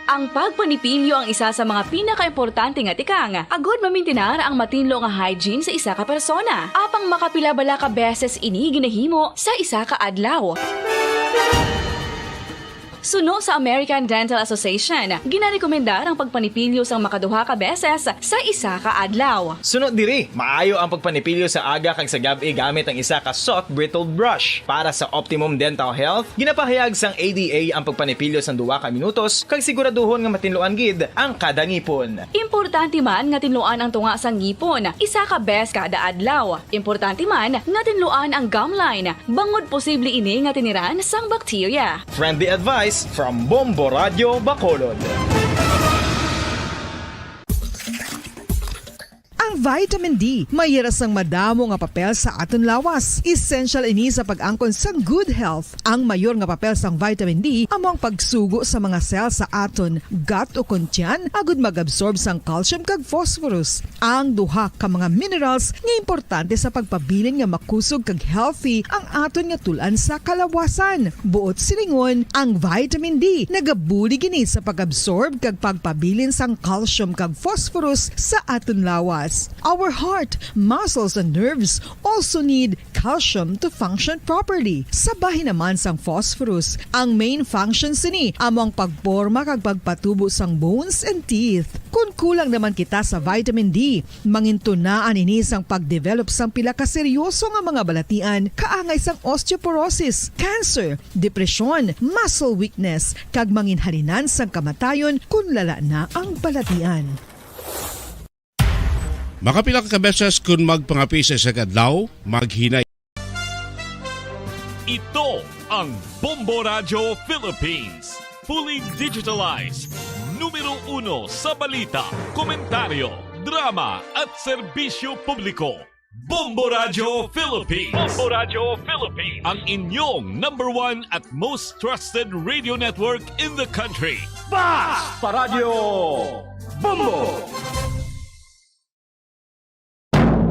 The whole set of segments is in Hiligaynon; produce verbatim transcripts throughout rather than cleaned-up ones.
Ang pagpanipilyo ang isa sa mga pinakaimportante nga tikang agud mamintinar ang matinlo nga hygiene sa isa ka persona. Apang makapila bala ka beses ini ginahimo sa isa ka adlaw? Suno sa American Dental Association, ginarekomendar ang pagpanipilyo sang makaduha ka beses sa isa ka adlaw. Suno diri, maayo ang pagpanipilyo sa aga kag sa gab-i gamit ang isa ka soft bristled brush. Para sa optimum dental health, ginapahayag sang A D A ang pagpanipilyo sang duha ka minutos kag siguraduhon nga matinluan gid ang kada ngipon. Importante man nga tinluan ang tunga sang ngipon isa ka bes kada adlaw. Importante man nga tinluan ang gum line, bangod posible ini nga tiniran sang bakterya. Friendly advice from Bombo Radio Bacolod. Ang vitamin D may hira sang madamo nga papel sa aton lawas. Essential ini sa pag-angkon sang good health. Ang mayor nga papel sang vitamin D amo ang pagsugo sa mga cell sa aton gut o kon tiyan agud mag-absorb sang calcium kag phosphorus, ang duha ka mga minerals nga importante sa pagpabilin nga makusog kag healthy ang aton nga tul-an sa kalawasan. Buot silingon, ang vitamin D nagabulig ini sa pag-absorb kag pagpabilin sang calcium kag phosphorus sa aton lawas. Our heart, muscles, and nerves also need calcium to function properly. Sa bahin naman sang phosphorus, ang main function sini amo ang pagporma kag pagpatubo sang bones and teeth. Kon kulang naman kita sa vitamin D, mangintunaan ini sang pag-develop sang pila ka seryoso nga mga balatian, kaangay sang osteoporosis, cancer, depresyon, muscle weakness, kag manginhalinan sang kamatayon kon lala na ang balatian. Makapila ka beses kon magpangapi sa isa ka adlaw, maghinay. Ito ang Bombo Radyo Philippines. Fully digitalized. Numero uno sa balita, komentaryo, drama at serbisyo publiko. Bombo Radyo Philippines. Bombo Radyo Philippines. Ang inyong number one at most trusted radio network in the country. Basta Radyo Bombo!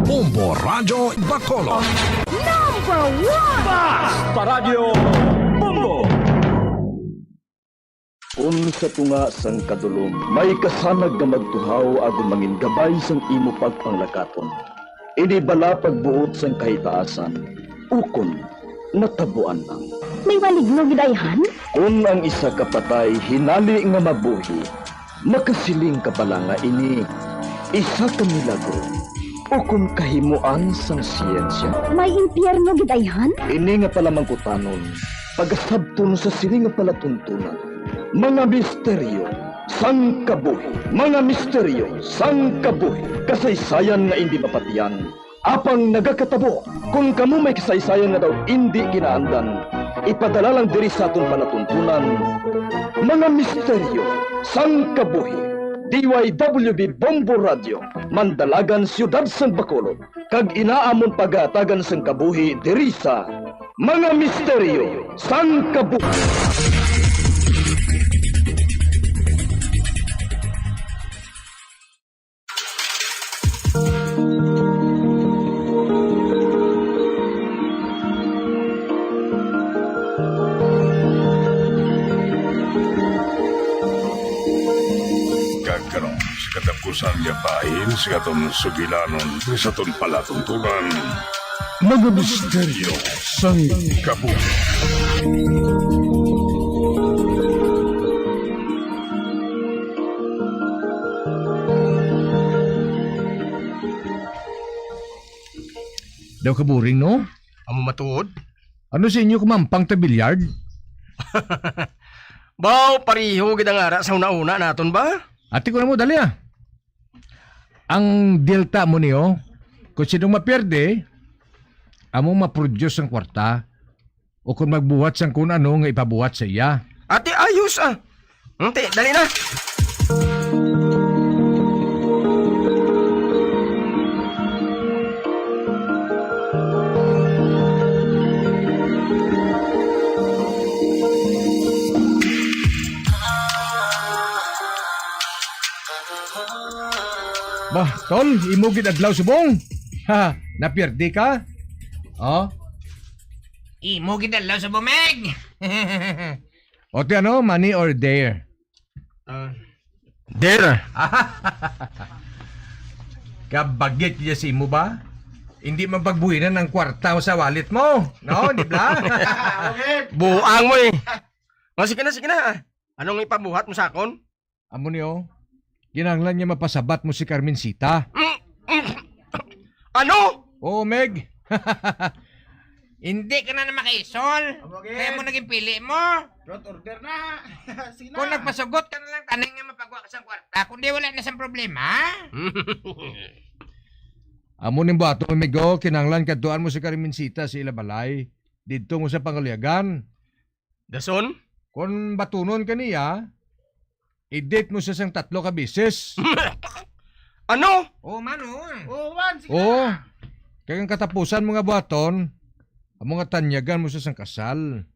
Bombo Radyo Bacolod. Number one! Basta Radyo Bombo! Kon sa tunga sang kadulom may kasanag nga magtuhaw agud mangin gabay sang imo pagpanglakaton, ini bala pagbuot sang kahitaasan, ukon natabuan lang? May maligno gid ayhan? Kon ang isa ka patay hinali nga mabuhi, makasiling ka bala nga ini isa ka milagro, ukon kahimoan sang siyensya? May impyerno gid ayhan? Ini nga palamangkutanon, pagasabton sa sini nga palatuntunan. Mga misteryo sang kabuhi. Mga misteryo sang kabuhi. Kasaysayan nga indi mapatiyan, apang nagakatabo. Kon kamo may kasaysayan nga daw indi kinaandan, ipadala lang diri sa aton palatuntunan. Mga misteryo sang kabuhi. D Y W B Bombo Radio, Mandalagan, Siyudad sang Bacolod, kag ina amon pagahatagan sang kabuhi diri sa Mga Misteryo sang Kabuhi. Kag karon, sa katapusan nga bahin sa aton sugilanon, sa aton palatuntunan, Mga Misteryo sang Kabuhi. Daw kaburing, no? Amo matuod? Ano sa inyo kumampang ta bilyard? Baw, pareho gid ang ara sa una-una naton ba? Ati ko na mo, dali ah. Ang delta mo niyo, kung sinong mapierde, amo ma-produce ang kwarta, o kung magbuhat sang kung ano nga ipabuhat sa iya. Ati, ayos ah. Ante, dali na. Bah, tol, imo gid adlaw subong. Ha, napierde ka? Oh? Imo gid adlaw subong, Meg. O ti ano, money or dare? Ah. There. Kabagit niya si mo ba? Hindi mapagbuhinan ang kwarta sa wallet mo. No, di ba? Buang mo eh. O, sige na, sige na. Anong ipabuhat mo sa akon? Amo ni, oh. Kinahanglan nga mapasabat mo si Carmencita. Mm, mm. Ano? Oo, Meg. Hindi ka na na makaisol. Amo, Gid. Kaya mo naging pili mo. Court order na. Sige na. Kung nagpasugot ka na lang, tanan nga mapagwa ka sang kwarta. Kundi wala na sang problema. Amo ning buhaton, Meg, oh. Kinahanglan kadtuan mo si Carmencita sa ila balay. Didto mo sa pangaluyagan. Dason? Kon batunon ka niya, i-date mo siya sang tatlo ka beses. Ano? Oo, man, oo. Oo, man, sige Oo. na. Kag ang katapusan mo nga buhaton, amo nga tanyagan mo siya sang kasal.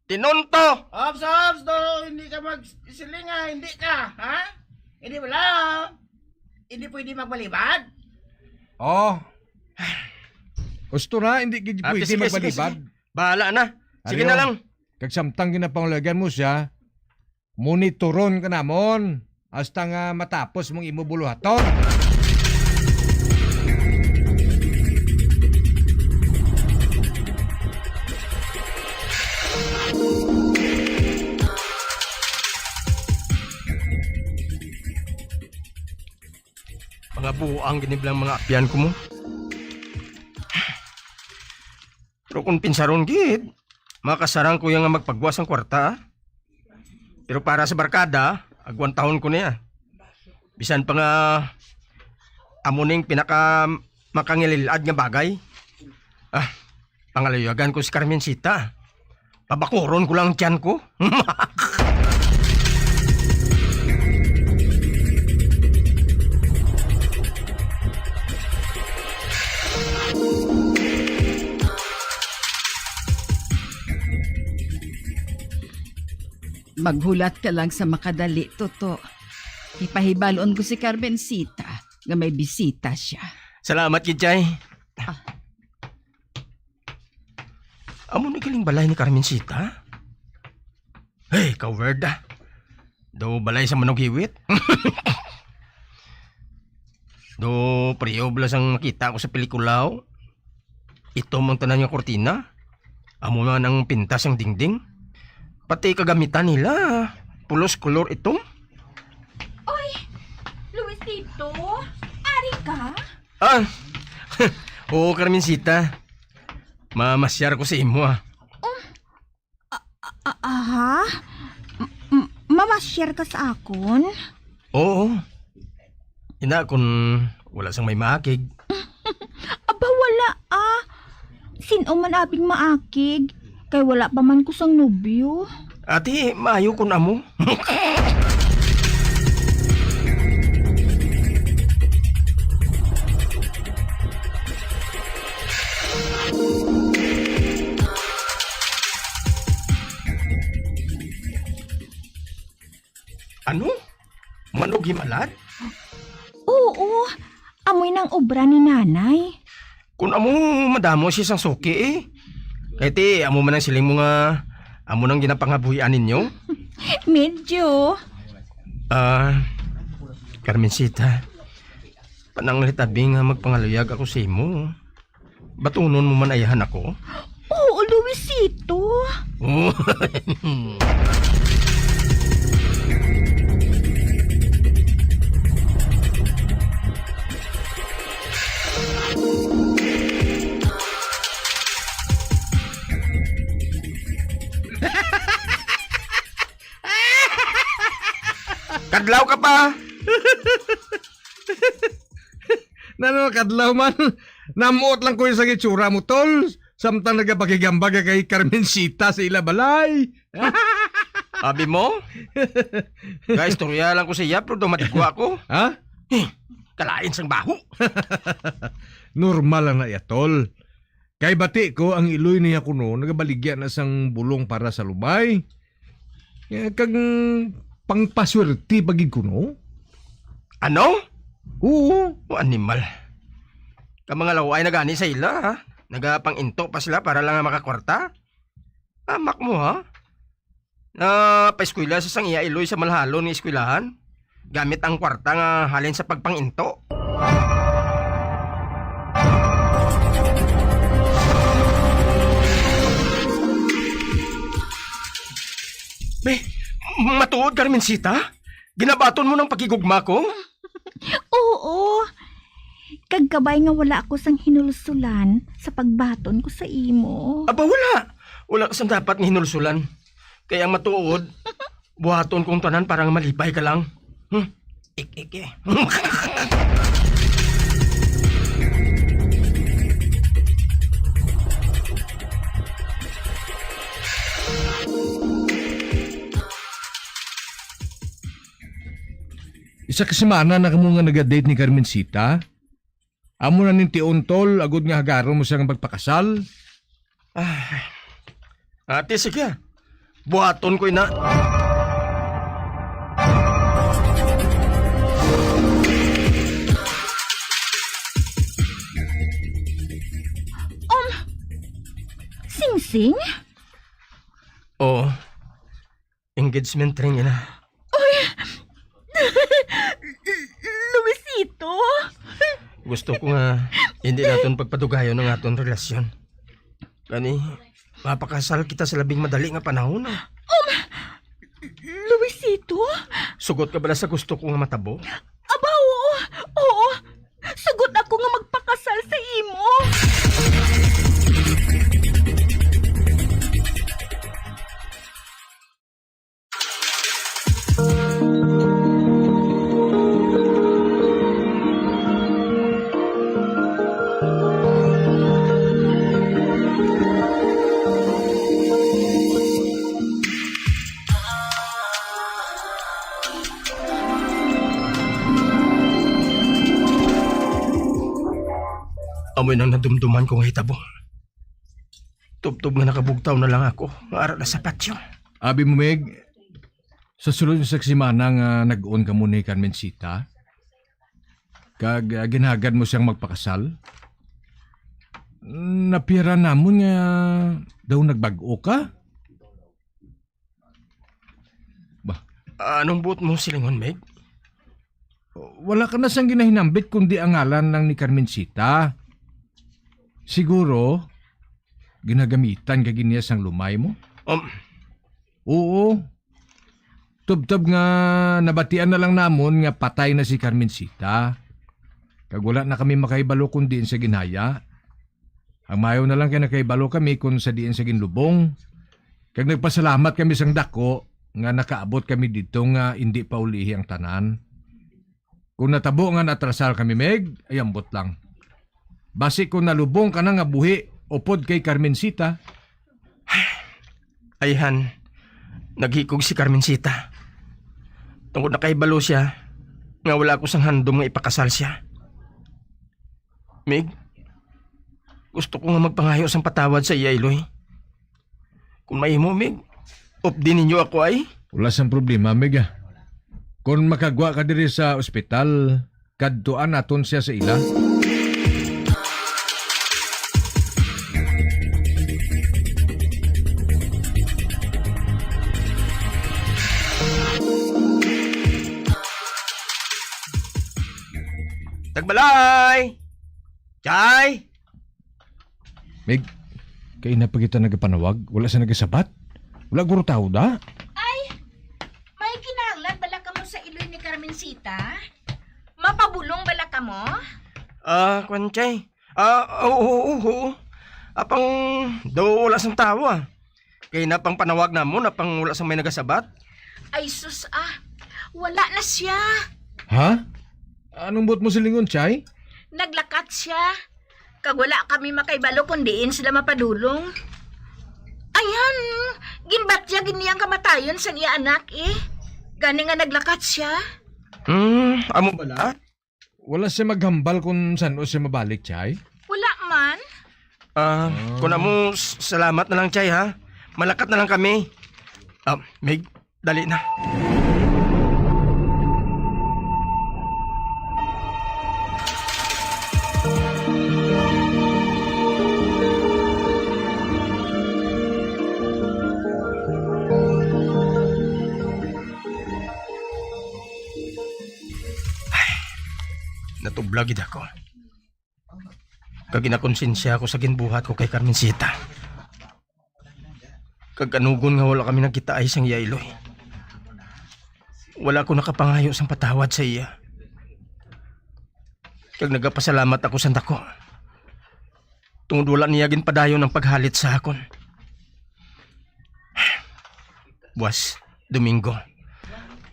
Tinunto! Ops, ops, do, hindi ka magsiling nga hindi ka, ha? Hindi wala. Hindi pwede magbalibad. Oh. Gusto na, hindi gid Ah, pwede sige, sige, magbalibad. sige. Bahala na. Sige Ariyo. na lang. Kag samtang ginapangulagan mo siya, monitoron ka namon hasta nga matapos mong imo buluhaton. Mga buang gini bala ang mga apyan ko mo. Pero kung pinsaron gid, makasarang ko ya nga magpagwa sang kwarta, ah. Pero para sa barkada, agwantahon ko niya. Bisan pa nga amo ning pinaka makangililad nga bagay. Ah, pangaluyagan ko si Carmencita. Pabakuron ko lang ang tiyan ko. Maghulat ka lang sa makadali, Toto. Ipahibal-on ko si Carmencita nga may bisita siya. Salamat, Kichay. Ah. Amo ni galing balay ni Carmencita? Hey, coward ah. Daw balay sa manughiwit. Daw priyo bala sang makita ko sa pelikula, oh. Itom ang tanan nga kurtina. Amo man ang pintas sang dingding. Pati kagamitan nila, pulos kolor itom. Oy, Luisito, ari ka? Ah, oo, Carmencita. Mamasyar ko sa imo, ah. Um, a-, a-, a-, aha? M-, m-, mamasyar ka sa akon? Oo. Ina, kun wala sang may maakig. Aba, wala, ah. Sin-o man abing maakig? Kay wala pa man ko sang nobyo. Ati, maayo kun amo. Ano? Manughimalat? Oo, amoy nang obra ni Nanay. Kun amo, madamo siya sang suki, eh. Kay ti, amo man ang siling mo nga amo nang ginapanghabuhian ninyo? Medyo. Ah, Carmencita, pananglit abi nga magpangaluyag ako sa imo. Batunon mo man ayahan ako? Oo, Luisito. Kadlaw ka pa. Nano, kadlaw man. Namuot lang ko sa itsura mo, tol. Samtang nagapakigambag ka kay Carmencita sa ila balay. Abi mo? Guys, istorya lang ko sa iya, pero daw matigwa ko. Ha? Eh, kalain sang baho. Normal lang na iya, tol. Kay bati ko, ang iloy niya kuno nagabaligya na sang bulong para sa lumay. Eh, kag pangpaswerte pa gid kuno? Ano? Oo. O, animal. Ka mga laway na gani sa ila, ha? Nagapang-into pa sila para lang nga makakwarta? Amak mo, ha? Napaeskwela sa sang iya iloy sa malahalon nga eskwelahan gamit ang kwarta nga halin sa pagpanginto. Be, matuod, Carmencita? Ginabaton mo ng pakigugma ko? Oo. Kag kabay nga wala ako sang hinulsulan sa pagbaton ko sa imo. Aba, wala. Wala ka sang dapat nga hinulsulan. Kay ang matuod, buhaton kong tanan para nga malipay ka lang. Hmm? Ik, ik, eh. Isa ka semana na kamo nga naga-date ni Carmencita. Amo na ning tion, tol, agod nga hagaron mo siya nga magpakasal? Ah, ate, sige. Buhaton ko ina. Um, Singsing? Oo. Engagement ring, ina. Uy! Luisito! Gusto ko nga hindi naton pagpadugayon ang aton relasyon. Gani, mapakasal kita sa labing madali nga panahon, ah. Um, Luisito? Sugot ka bala sa gusto ko nga matabo? Aba, oo. Oo. Sugot ako nga magpakasal sa imo. Amo nang nadumduman ko nga hitabo. Tubtob nga nakabugtaw na lang ako nga ara na sa patio. Abi mo, Meg, sa sulod sa semana nga nag-on kamo ni Carmencita, kag, ah, ginhagad mo siyang magpakasal, napiara namon nga daw nagbag-o ka. Ba? Anong buot mo silingon, Meg? Wala ka na sang ginahinambit kundi ang ngalan lang ni Carmencita. Siguro, ginagamitan ka gid niya sang lumay mo? Um, Oo. Tubtob nga nabatian na lang namon nga patay na si Carmencita. Kag wala na kami makahibalo kon diin siya ginhaya. Ang maayo na lang kay nakahibalo kami kon sa diin siya ginlubong. Kag nagpasalamat kami sang dako nga nakaabot kami didto nga indi pa ulihi ang tanan. Kon natabo nga naatrasar kami, Meg, ay ambot lang. Basi kon nalubong ka na nga buhi upod kay Carmencita. Ayhan, naghikog si Carmencita. Tungod nakahibalo siya nga wala ako sang handom nga ipakasal siya. Mig, gusto ko nga magpangayo sang patawad sa iya, Iloy. Kung mahimo, Mig, updi ninyo ako, ay. Wala sang problema, Mig, ah. Kon makagwa ka diri sa ospital, kadtuan naton siya sa ila. Tagbalay! Chay! Mig, kaina pa kita nagapanawag, wala sa nagasabat. Wala guro tawo da. Ay, may kinahanglan bala kamo sa iloy ni Carmencita? Mapabulong bala kamo? Ah, kwan, Chay. Ah, oo, oo, oo. Apang daw wala sang tawo, ah. Kay napang panawag namon, apang wala sang may nagasabat. Ay, sus, ah. Wala na siya. Ha? Anong buot mo silingon, Chay? Naglakat siya. Kag wala kami makaibalo kon diin sila mapadulong. Ayan, ginbatya gid niya ang kamatayon sang iya anak, eh. Gani nga naglakat siya. Hmm, amo bala? Wala siya maghambal kung san-o siya mabalik, Chay? Wala man. Ah, Ah. Kung amo, s-, salamat na lang, Chay, ha? Malakat na lang kami. Ah, Mig, dali na. Natublag gid ako. Kag ginakonsensya ako sa ginbuhat ko kay Carmencita. Kag kanugon nga wala kami nagkitaay sang iya iloy. Wala ako nakapangayo sang patawad sa iya. Kag nagapasalamat ako sang dako. Tungod wala niya ginpadayon ang paghalit sa akon. Buwas, Domingo,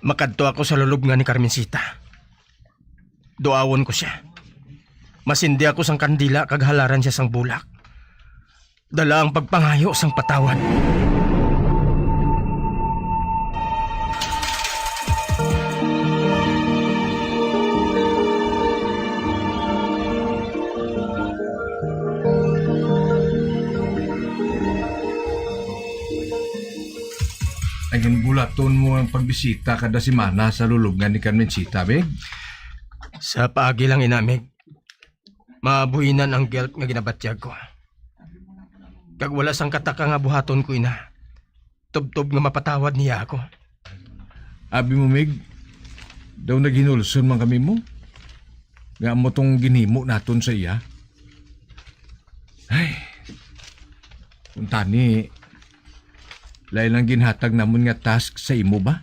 makadto ako sa lulubngan ni Carmencita. Duawon ko sia. Masindi ako sang kandila kag halaran sia sang bulak. Dala ang pagpangayo sang patawad. Naging bulaton mo ang pagbisita kada semana sa lulubngan ni Carmencita, Big? Sa paagi lang, ina, Mig. Mabuhinan ang guilt nga ginabatyag ko. Kag wala sang kataka nga buhaton ko ina. Tubtob nga mapatawad niya ako. Abi mo, Mig, daw naghinulsol man kami mo. Nga amo tong ginhimo naton sa iya. Ay, kuntani, lain lang ginhatag namon nga task sa imo ba?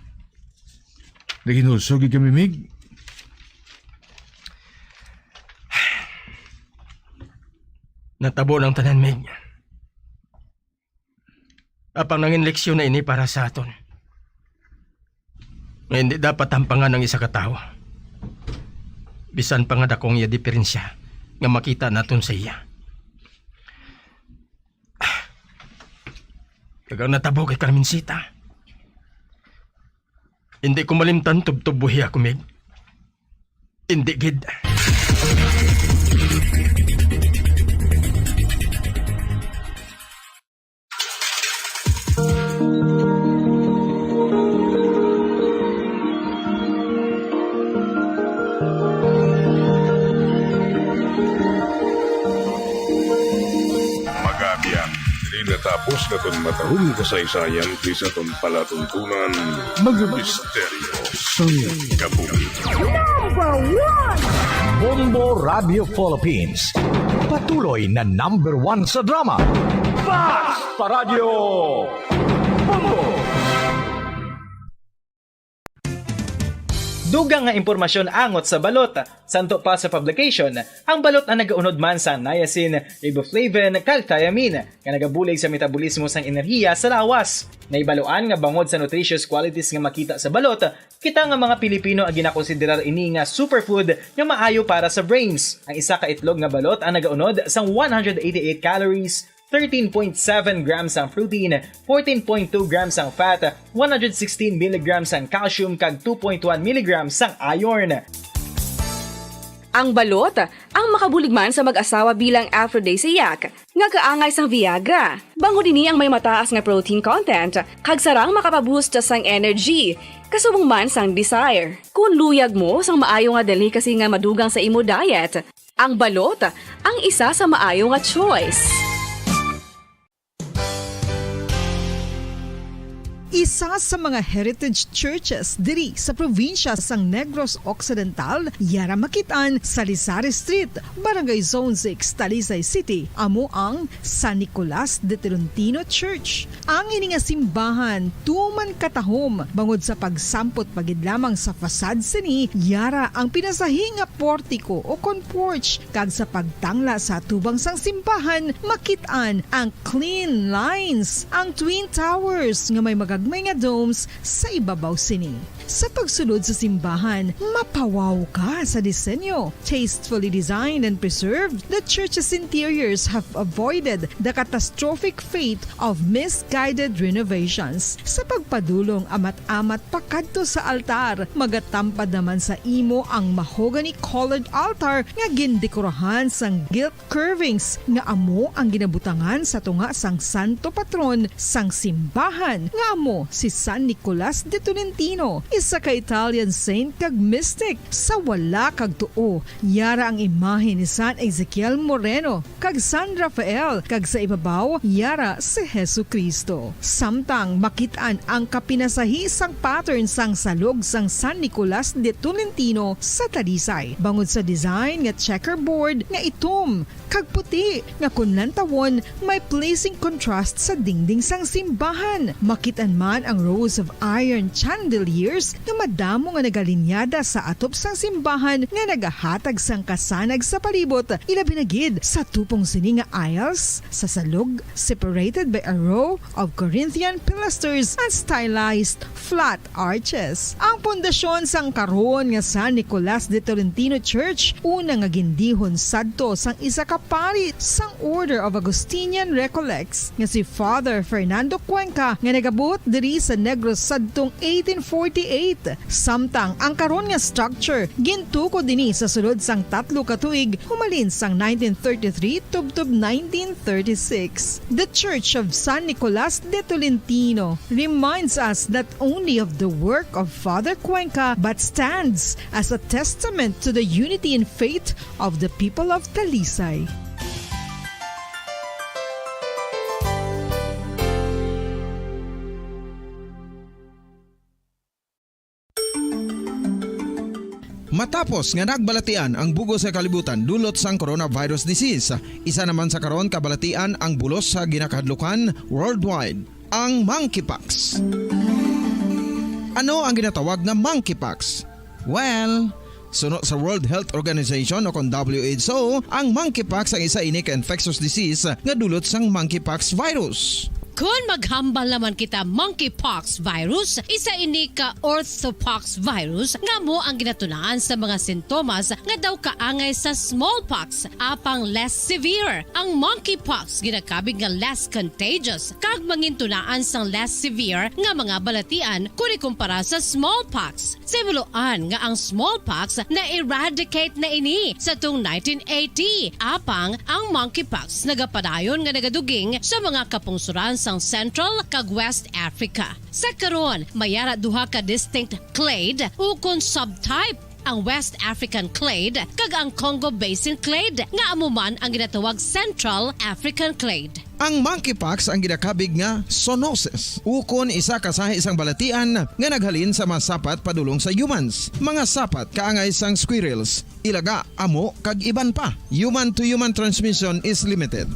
Naghinulsol gid kami, Mig. Natabo ng tanan, Mig. Apang nangin leksyon na ini para sa aton. Nga hindi dapat tampangan ang isa ka tawo. Bisan pa nga dakong iya diferensya nga makita naton sa iya. Kag ang natabo kay Carmencita. Hindi ko malimtan tubtob buhi ako, Mig. Hindi gid. Magabian, diri natapos naton matarong kasaysayan diri sa aton palatuntunan, Mga Misteryo sang Kabuhi. Number one! Bombo Radio Philippines, patuloy na number one sa drama. Basta Radio Bombo! Dugang nga impormasyon angot sa balot. Santo pa sa publication, ang balot ang nagaunod man sang niacin, riboflavin, kag thiamine, nga nagabulig sa metabolismo sang enerhiya sa lawas. Nahibaluan nga bangod sa nutritious qualities nga makita sa balot, kita nga mga Pilipino ang ginakonsiderar ini nga superfood nga maayo para sa brains. Ang isa ka itlog nga balot ang nagaunod sang one hundred eighty-eight calories, thirteen point seven grams ang protein, fourteen point two grams ang fat, one hundred sixteen milligrams ang calcium, kag two point one milligrams ang iron. Ang balot, ang makabulig man sa mag-asawa bilang aphrodisiac, nga kaangay sang Viagra. Bangod ini ang may mataas nga protein content, kag sarang makapaboost sang energy, kasubong man sang desire. Kung luyag mo sang maayo nga delicacy nga madugang sa imo diet, ang balot ang isa sa maayo nga choice. Isa sa mga heritage churches diri sa probinsya sang Negros Occidental, yara makit-an sa Lizares Street, Barangay Zone six, Talisay City, amo ang San Nicolas de Tolentino Church. Ang ini nga simbahan tuman katahom bangod sa pagsampot pa gid lamang sa facade sini, yara ang pinasahi nga portiko o kon porch, kag sa pagtangla sa atubang sang simbahan, makit-an ang clean lines, ang twin towers nga may magagmay nga domes sa ibabaw sini. Sa pagsulod sa simbahan, mapawaw ka sa disenyo. Tastefully designed and preserved, the church's interiors have avoided the catastrophic fate of misguided renovations. Sa pagpadulong amat-amat pakadto sa altar, magatampad naman sa imo ang mahogany-colored altar nga gindekorahan sang gilt curvings nga amo ang ginabutangan sa tunga sang santo patron sang simbahan, nga amo Si San Nicolas de Tolentino, isa ka Italian saint kag mystic. Sa wala kag tuo, yara ang imahe ni San Ezekiel Moreno kag San Rafael, kag sa ibabaw, yara si Jesu-Cristo. Samtang makit-an ang kapinasahi sang pattern sang salog sang San Nicolas de Tolentino sa Talisay, bangod sa design nga checkerboard nga itom kag puti nga kon lantawon may pleasing contrast sa dingding sang simbahan. Makit-an man ang rows of iron chandeliers nga madamo nga nagalinyada sa atop sang simbahan nga nagahatag sang kasanag sa palibot, ilabi na gid sa tupong sini nga aisles sa salog, separated by a row of Corinthian pilasters and stylized flat arches. Ang pundasyon sang karon nga San Nicolas de Tolentino Church, una nga gindihon sadto sang isa ka pari sang Order of Augustinian Recollects nga si Father Fernando Cuenca, nga nagabuot diri sa Negros sadtong eighteen forty-eight. Samtang ang karon nga structure gintukod ini sa sulod sang tatlo ka tuig, humalin sang nineteen thirty-three tubtob nineteen thirty-six. The Church of San Nicolas de Tolentino reminds us not only of the work of Father Cuenca, but stands as a testament to the unity in faith of the people of Talisay. Matapos nga nagbalatian ang bug-os nga kalibutan dulot sang coronavirus disease, isa naman sa karon kabalatian ang bulos sa ginakahadlukan worldwide, ang monkeypox. Ano ang ginatawag nga monkeypox? Well, suno sa World Health Organization o kon W H O, ang monkeypox ang isa ini ka infectious disease nga dulot sang monkeypox virus. Kon maghambal naman kita monkeypox virus, isa ini ka orthopox virus nga amo ang ginatunaan sa mga sintomas nga daw kaangay sa smallpox, apang less severe. Ang monkeypox ginakabig nga less contagious kag mangintunaan sang less severe nga mga balatian kon ikumpara sa smallpox. Sa himuloan nga ang smallpox na-eradicate na ini sa tung nineteen eighty, apang ang monkeypox nagapadayon nga nagaduging sa mga kapungsoran sang Central kag West Africa. Sa karon, may ara duha ka distinct clade ukon subtype, ang West African clade kag ang Congo Basin clade, nga amo man ang ginatawag Central African clade. Ang monkeypox ang ginakabig nga zoonosis, ukon isa ka sahi sang balatian nga naghalin sa mga sapat padulong sa humans. Mga sapat kaangay sang squirrels, ilaga, amo, kag iban pa. Human-to-human transmission is limited.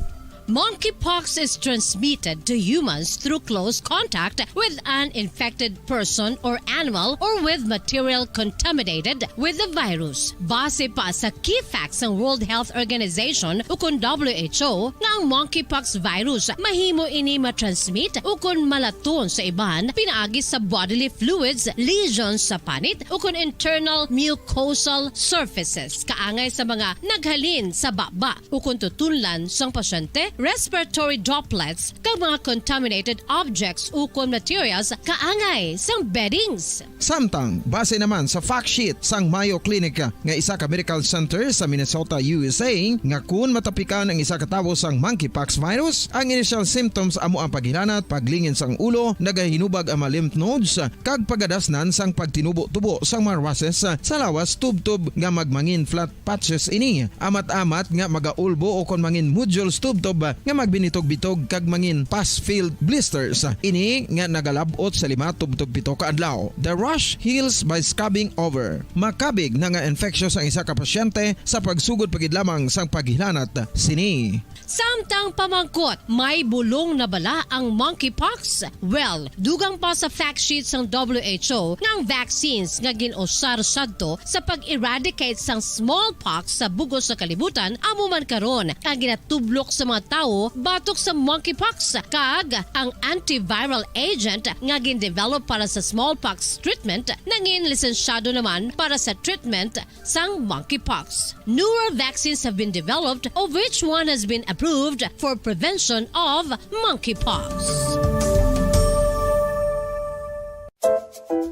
Monkeypox is transmitted to humans through close contact with an infected person or animal or with material contaminated with the virus. Base pa sa key facts sang World Health Organization ukon W H O nga ang monkeypox virus mahimo ini matransmit ukon malaton sa iban pinaagi sa bodily fluids, lesions sa panit ukon internal mucosal surfaces kaangay sa mga naghalin sa baba ukon tutunlan sang pasyente, respiratory droplets, kag mga contaminated objects ukon materials kaangay sang beddings. Samtang, base naman sa fact sheet sang Mayo Clinic nga isa ka medical center sa Minnesota, U S A, nga kun matapikan ang isa ka tawo sang monkeypox virus, ang initial symptoms amo ang paghilanat, paglingin sang ulo, nagahinubag ang mga lymph nodes, kag pagadasnan sang pagtinubo-tubo sang mga rushes sa lawas tubtob nga magmangin flat patches ini, amat-amat nga magaulbo ukon mangin nodules tubtob nga magbinitog-bitog kag mangin pus-filled blisters. Ini nga nagalab-ot sa lima tubtob pito ka adlaw. The rash heals by scabbing over. Makabig na nga infectious ang isa ka pasyente sa pagsugod pa gid lamang sang paghilanat sini. Samtang pamangkot, may bulong na bala ang monkeypox? Well, dugang pa sa fact sheet sang W H O nga ang vaccines nga gin-usar sadto sa pag-eradicate sang smallpox sa bug-os nga kalibutan amo man karon ang ginatublok sa mga tawo batok sa monkeypox, kag ang antiviral agent nga gin-develop para sa smallpox treatment nangin lisensyado naman para sa treatment sang monkeypox. Newer vaccines have been developed, of which one has been approved for prevention of monkeypox.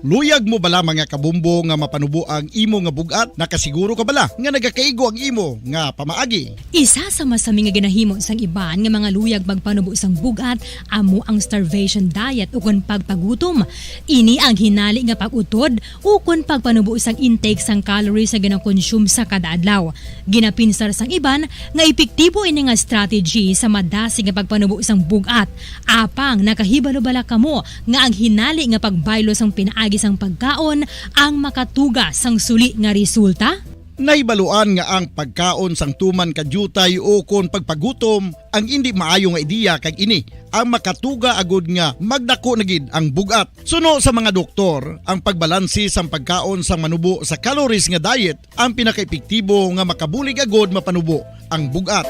Luyag mo bala, mga kabombo, nga mapanubo ang imo nga bug-at? Nakasiguro ka bala nga nagakaigo ang imo nga pamaagi? Isa sa masami nga ginahimo sang iban nga mga luyag magpanubo sang bug-at amo ang starvation diet ukon pagpagutom. Ini ang hinali nga pag-utod ukon pagpanubo sang intake sang calories nga ginakonsume sa kada adlaw. Ginapinsar sang iban nga epektibo ini nga strategy sa madasig nga pagpanubo sang bug-at. Apang nakahibalo bala kamo nga ang hinali nga pagbaylo sang pinaagi sang pagkaon ang makatuga sang suli nga resulta? Nahibaluan nga ang pagkaon sang tuman ka diutay ukon pagpagutom ang indi maayo nga ideya, kag ini ang makatuga agud nga magdako na gid ang bug-at. Suno sa mga doktor, ang pagbalanse sang pagkaon sang manubo sa calories nga diet ang pinakaepektibo nga makabulig agud mapanubo ang bug-at.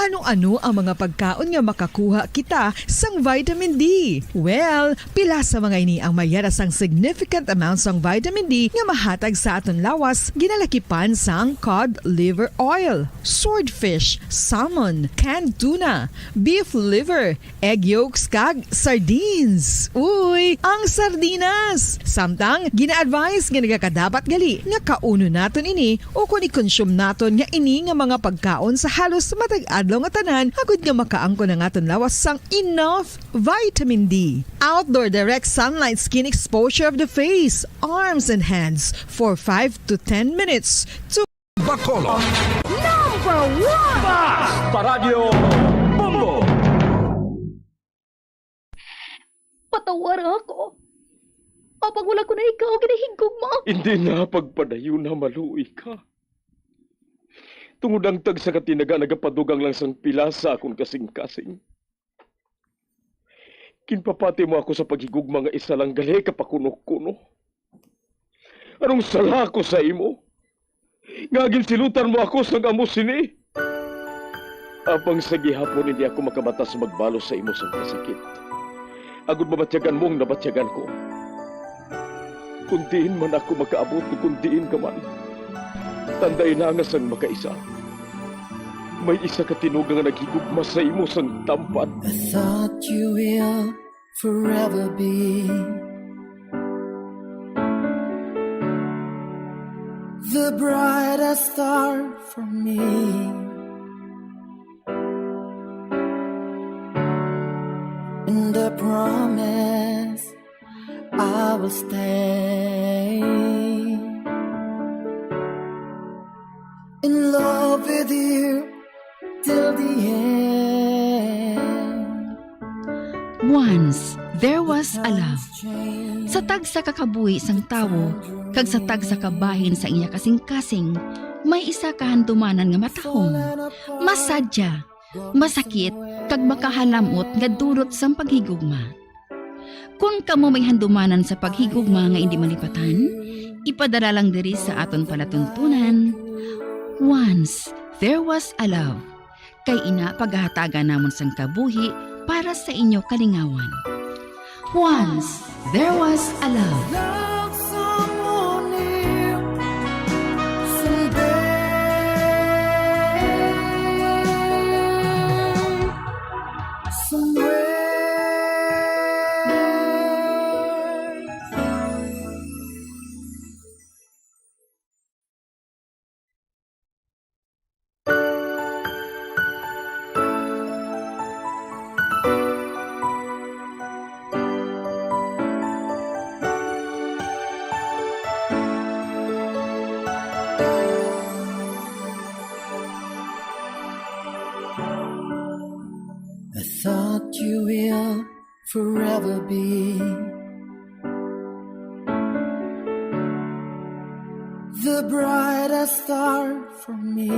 Ano-ano ang mga pagkaon nga makakuha kita sang vitamin D? Well, pila sa mga ini ang mayara sang significant amount sang vitamin D nga mahatag sa aton lawas, ginalakipan sang cod liver oil, swordfish, salmon, canned tuna, beef liver, egg yolks, kag sardines. Uy, ang sardinas! Samtang, gina-advise nga nagakadapat gali nga kaunon naton ini ukon i-consume naton nga ini nga mga pagkaon sa halos matag adlaw nga tanan, agud nga makaangkon ang aton lawas sang enough vitamin D. Outdoor direct sunlight skin exposure of the face, arms, and hands for five to ten minutes to Bacolod. Number one! Basta Radyo Bombo! Patawara ako. Apang wala ko na ikaw ginahigugma. Hindi na pagpadayon na maluoy ka. Tungod ang tagsa ka tinaga nagapadugang lang sang pila sa akon kasing-kasing. Ginpapati mo ako sa paghigugma nga isa lang gali ka pakuno-kuno. Anong sala ako sa imo? Nga ginsilutan mo ako sang amo sini? Apang sa gihapon hindi ako makamatas magbalos sa imo sang kasakit. Agud mabatyagan mo ang nabatyagan ko. Kung diin man ako makaabot, kung diin ka man, tandai na nga sang makaisa, may isa ka tinuga nga naghigugma sa imo sang tampad. I thought you will forever be the brightest star for me. And I promise I will stay in love with you till the end. Once, there was a love. Sa tagsa ka kabuhi sang tawo, kag sa tagsa ka bahin sa iya kasing-kasing, may isa ka handumanan nga matahom, masadya, masakit, kag makahalamot nga dulot sang paghigugma. Kon kamo may handumanan sa paghigugma nga indi malipatan, ipadala lang diri sa aton palatuntunan, Once There Was a Love. Kay ina pagahatagan namon sang kabuhi para sa inyo kalingawan. Once there was a love. Love someone new someday. Somewhere. I thought you will forever be the brightest star for me.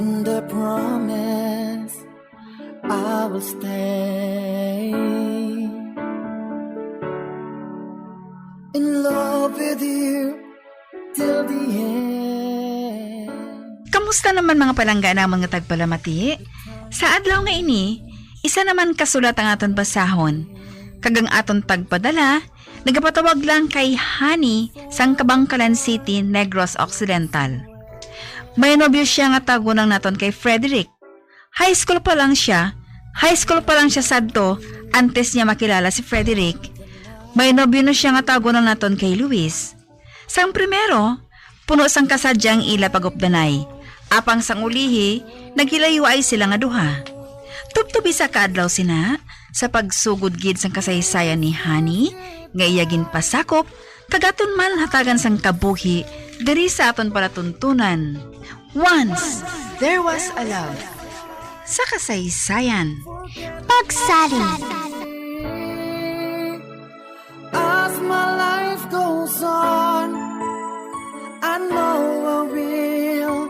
And I promise I will stay in love with you till the end. Kamusta naman, mga palangga namon nga tagpalamati? Sa adlaw nga ini, isa naman ka sulat ang aton basahon, kag ang aton tagpadala nagapatawag lang kay Honey sang Kabankalan City, Negros Occidental. May nobyo sia nga tawgon lang naton kay Frederick. High school pa lang siya, high school pa lang siya sadto antes niya makilala si Frederick. May nobyo na siya nga tawgon na naton kay Luis. Sang primero, puno sang kasadya ang ila pag-updanay. Apang sang ulihi, naghilayway sila nga duha. Tubtob isa ka adlaw sina, sa pagsugod gid sang kasaysayan ni Honey, nga iya ginpasakop, kag aton man hatagan sang kabuhi diri sa aton palatuntunan. Once, there was a love. Sa kasaysayan. Pagsalig. As my life goes on, I know I will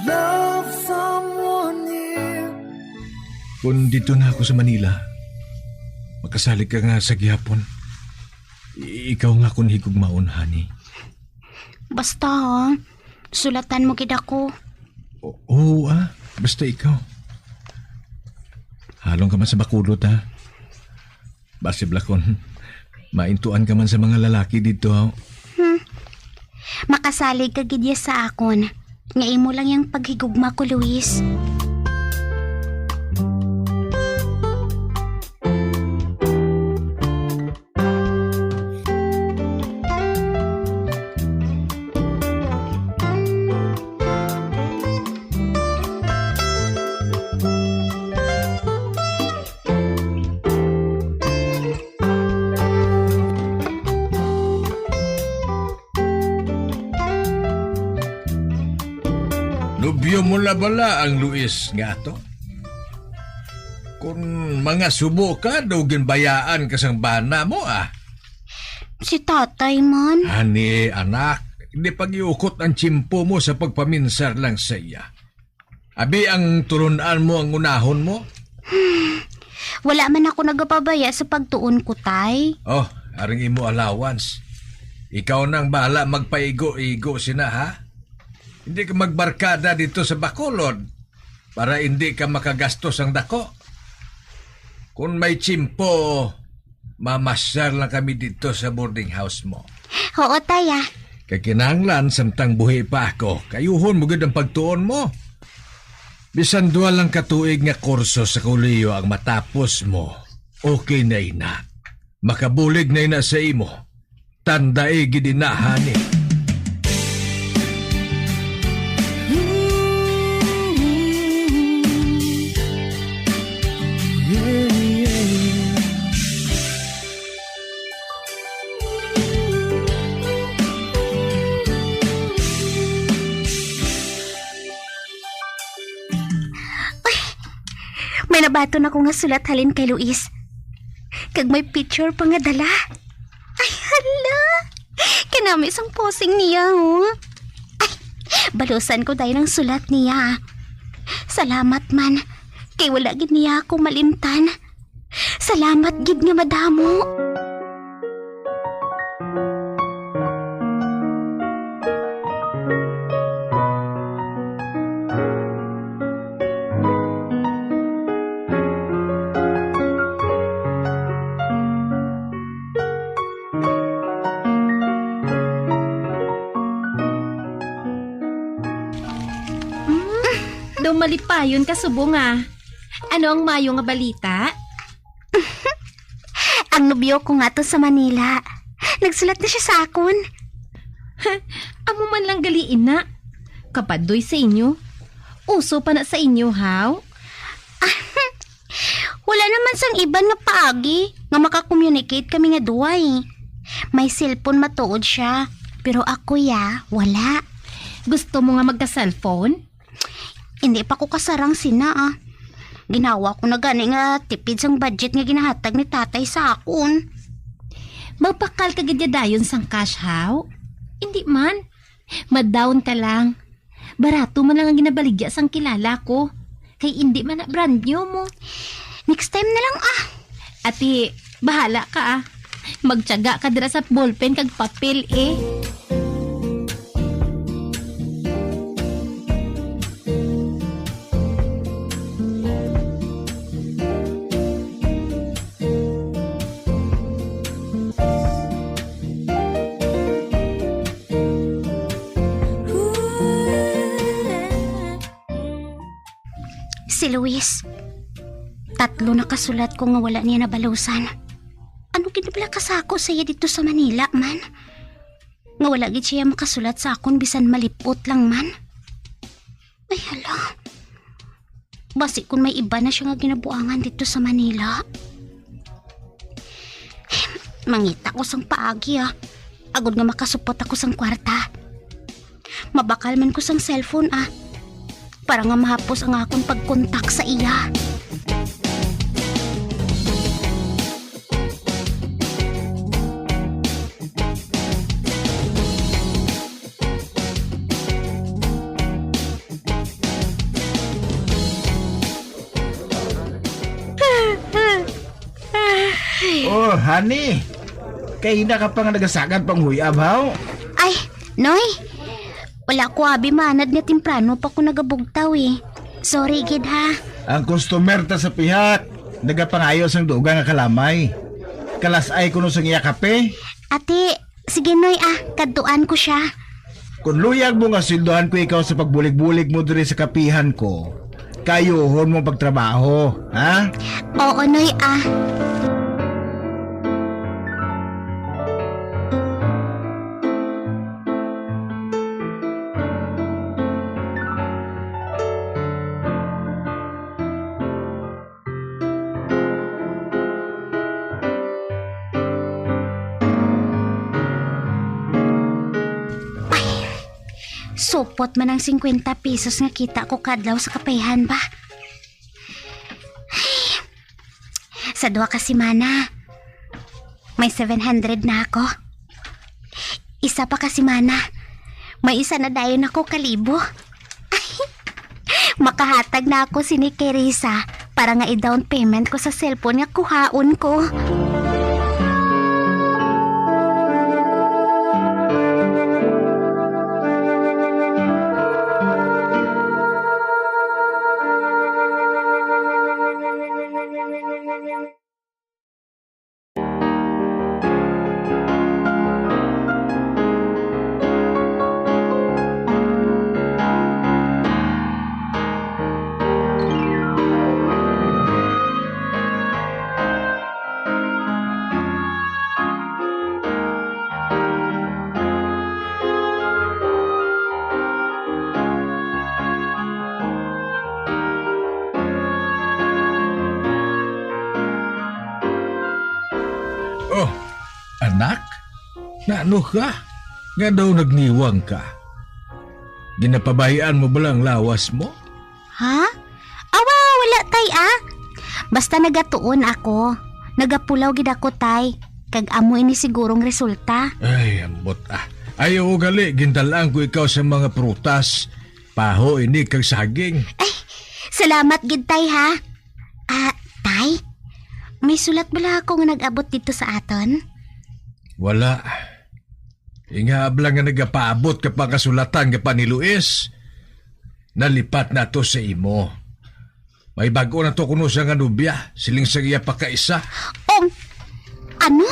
love someone new. Kung dito na ako sa Manila, makasalig ka nga sa gihapon. I- ikaw nga akon higugmaon, honey. Basta, ha? Sulatan mo gid ako. O- oo, ah. Basta ikaw. Halong ka man sa Bacolod, ha? Basi bala kon maintuan ka man sa mga lalaki dito, ha? Hmm. Makasalig ka gid ya sa akon. Nga imo lang yang paghigugma ko, Luis. Nobyo mo na bala ang Luis nga ato? Kon mangasubo ka, daw ginbayaan ka sang bana mo, ah. Si tatay man. Ani, anak, di pagiukot ang tiyempo mo sa pagpaminsar lang sa iya. Abi ang tulon-an mo ang unahon mo? Wala man ako nagapabaya sa pagtuon ko, tay. Oh, aring imo allowance. Ikaw nang bahala magpaigo-igo sina, ha? Hindi ka magbarkada dito sa Bacolod para hindi ka makagastos ang dako. Kung may tiyempo, mamasyar lang kami dito sa boarding house mo. Oo, tay, ah. Kay kinahanglan, samtang buhi pa ako, kayuhon mo gid ang pagtuon mo. Bisan duha lang ka tuig nga kurso sa kolehiyo ang matapos mo, okay na ina. Makabulig na ina sa imo. Tandai gid ina, honey. Ay, may nabaton ako nga sulat halin kay Luis. Kag may picture pa nga dala. Ay, hala! Kanami sang posing niya, oh. Ay, balusan ko dayon ang sulat niya. Salamat man, kay wala gid niya ako malimtan. Salamat gid nga madamo. Mm, daw malipayon ka subong, ah. Ano ang mayo nga balita? Ang nobyo ko nga to sa Manila. Nagsulat na siya sa akon. Amo man lang gali ina. Kapadoy sa inyo. Uso pa na sa inyo, haw? Wala naman sang iban nga paagi nga maka-communicate kami nga duwa, eh. May cellphone matuod siya, pero ako, ya, wala. Gusto mo nga magka-cellphone? Hindi pa ko kasarang sina, ah. Ginawa ko na gani nga tipid sang budget nga ginahatag ni tatay sa akon. Magpakal ka gid ya dayon sang cash, haw? Hindi man. Madaon ka lang. Barato man lang ang ginabaligya sang kilala ko. Kay indi man na brand new mo. Next time na lang, ah. Ati, bahala ka, ah. Magtiyaga ka dira sa ballpen kag papel, eh. Si Luis. Tatlo na ka sulat ko nga wala niya nabalusan. Ano gid bala ka sako sa iya didto sa Manila man? Nga wala gid siya makasulat sa akon bisan malip-ot lang man. Ay, hala. Basi kon may iba na siya nga ginabuangan didto sa Manila. Mangita ko sang paagi, ah. Agod nga makasupot ako sang kwarta. Mabakal man ko sang cellphone, ah. Para nga mahapos ang akon pagkontak sa iya. Oh, honey. Kay na ka pa nga nagasagad pang huyab, haw? Ay, Noy. Wala ko abi manad nga temprano pa ko nagabugtaw eh. Sorry gid ha. Ang customer ta sa pihak, nagapangayo sang dugang nga kalamay. Kalas-ay kuno sang iya kape. Ati, sige Noy ah, kadtuan ko siya. Kon luyag mo nga sweldohan ko ikaw sa pagbulig-bulig mo diri sa kapihan ko, kayuhon mo pagtrabaho, ha? Oo, Noy, ah. Ay, supot man ang singkwenta pesos nga kita ko kadlaw sa kapehan ba? Ay, sa duha ka semana, may seven hundred na ako. Isa pa ka semana, may isa na dayon ako kalibo. Makahatag na ako sini kay Risa para nga i-down payment ko sa cellphone nga kuhaon ko. Oh, anak? Naano ka? Nga daw nagniwang ka? Ginapabahian mo bala ang lawas mo? Ha? Awa, wala, tay, ah. Basta nagatuon ako. Nagapulaw gid ako, tay. Kag amo ini sigurong resulta. Ay, ambot ah. Ayaw gali, gindalaan ko ikaw sa mga prutas. Paho ini kag saging. Ay, salamat gid, tay, ha. Ah, tay, may sulat bala ako nga nag-abot dito sa aton? Wala. Ingaab lang nga nagapaabot ka pa kasulatan nga pa ni Luis. Nalipat na to sa imo. May bag-o na to kuno siya nga nobya, siling sa iya pa kaisa. Ong, ano?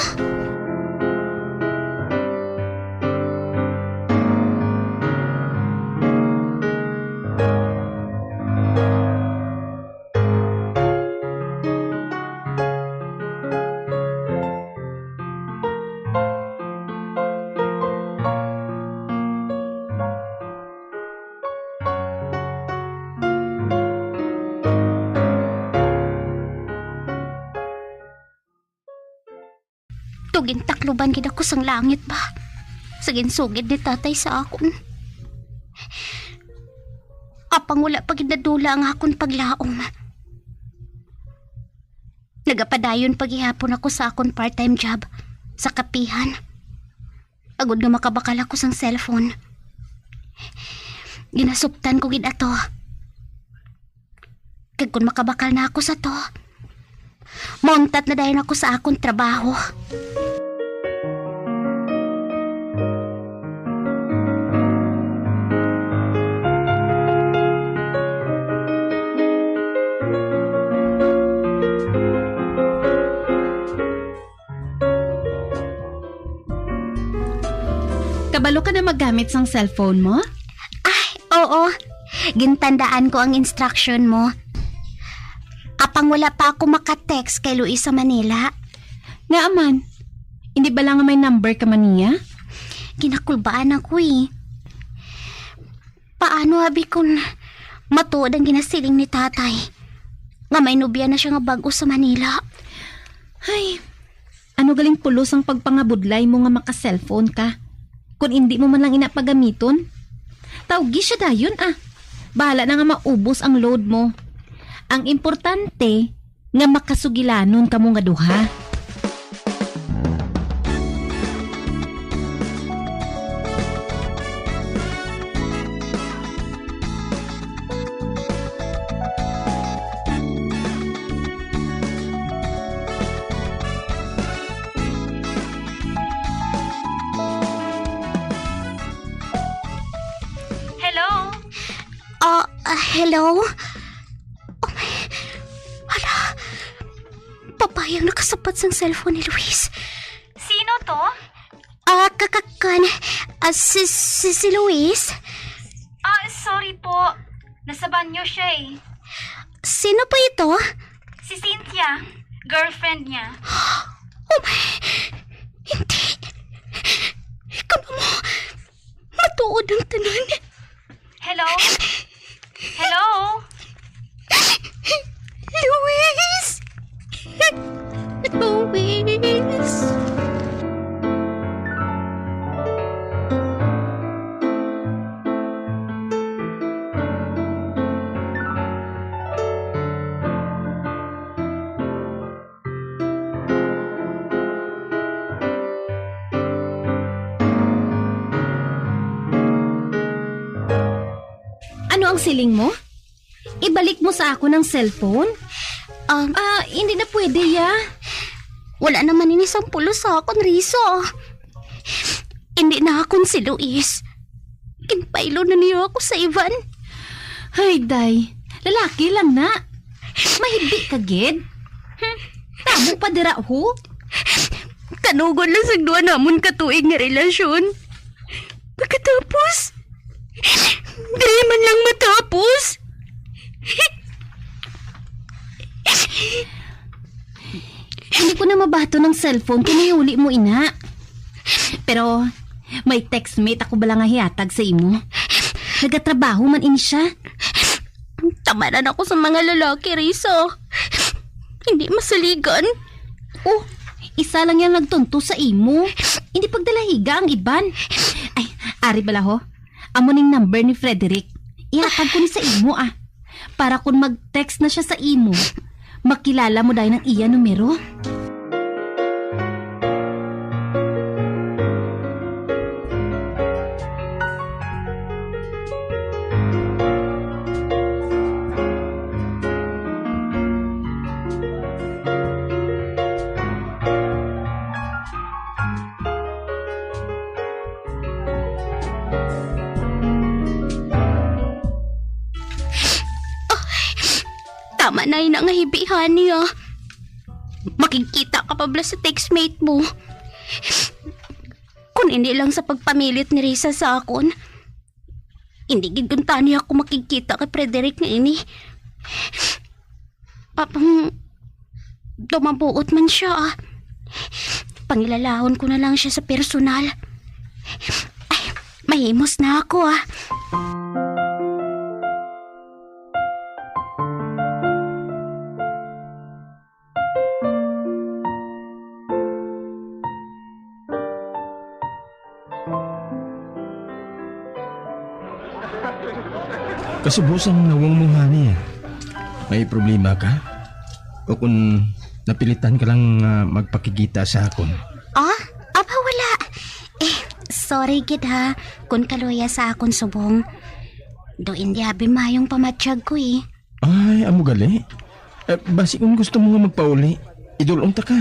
Tugintakluban gid ako sang langit ba? Sa ginsugid ni tatay sa akon. Apang wala pa gid nadula ang akon paglaom. Nagapadayon pa gihapon ako sa akon part-time job sa kapihan. Agod nga makabakal ako sang cellphone. Ginasuptan ko gid ato. Kag kon makabakal na ako sa to, mauntat na dayon ako sa akon trabaho. Kabalo ka na maggamit sang cellphone mo? Ay, oo. Gintandaan ko ang instruction mo. Apang wala pa ako maka-text kay Luis sa Manila. Ngaa man? Hindi bala nga may number ka man niya? Ginakulbaan ako eh. Paano abi kun matuod ang ginasiling ni tatay nga may nobya na siya nga bag-o sa Manila? Ay, ano galing pulos ang pagpangabudlay mo nga maka-cellphone ka? Kung hindi mo man lang ina pagamiton, tawgi siya dayon, ah. Bahala na nga maubos ang load mo. Ang importante, nga makasugilanon kamo nga duha. Hello? Ah, ah, hello? Oh my, hala. Babayi ang nakasapat sang cellphone ni Luis. Sino to? Ah, kakakan. Ah, si, si, si Luis? Ah, sorry po. Nasa banyo siya eh. Sino po ito? Si Cynthia, girlfriend niya. Oh my, hindi. Ikaw na mo. Matuod ang tanan. Hello? Hello? Luis! Luis! Ano ang siling mo? Ibalik mo sa akon ang cellphone? Um, Ah, hindi na pwede, ya. Wala naman ini sang pulos sa akon, Risa. Hindi na akon si Luis. Ginpaylo na niya ako sa iban. Hay, day. Lalaki lang na. Mahibi ka, gid. Hmm. Tabo pa dira, ho. Kanugon lang sa duha namon ka tuig nga relasyon. Pagkatapos, diri man lang matapos. Hindi ko na mabaton ang cellphone kay uli mo ina. Pero may textmate ako bala nga hiatag sa imo. Nagatrabaho man ini siya. Tamanan ako sa mga lalaki, Risa. Hindi masaligan. Oh, isa lang yang nagtunto sa imo. Hindi pagdalahiga ang iban. Ay, ari bala ho. Amo ning number ni Frederick. Ihatag ko ni sa imo, ah. Para kung mag-text na siya sa imo, makilala mo dayon ang iya numero. Tama na ina nga hibihan niya. Makigkita ka pa bala sa textmate mo. Kung hindi lang sa pagpamilit ni Risa sa akon, hindi gid kuntani ako makigkita kay Frederick nga ini. Apang dumabuot man siya, ah. Pangilalahon ko na lang siya sa personal. Ay, mahimos na ako, ah. Kasubos ang nawong mo, honey. May problema ka? O kung napilitan ka lang, ah, magpakigita sa akon? Ah? Aba, wala. Eh, sorry gid ha, kung kaluya sa akon subong. Do indi abi mayong pamatyag ko eh. Ay, amo gali? Eh, basi kung gusto mo nga magpauli, idulong ta ka.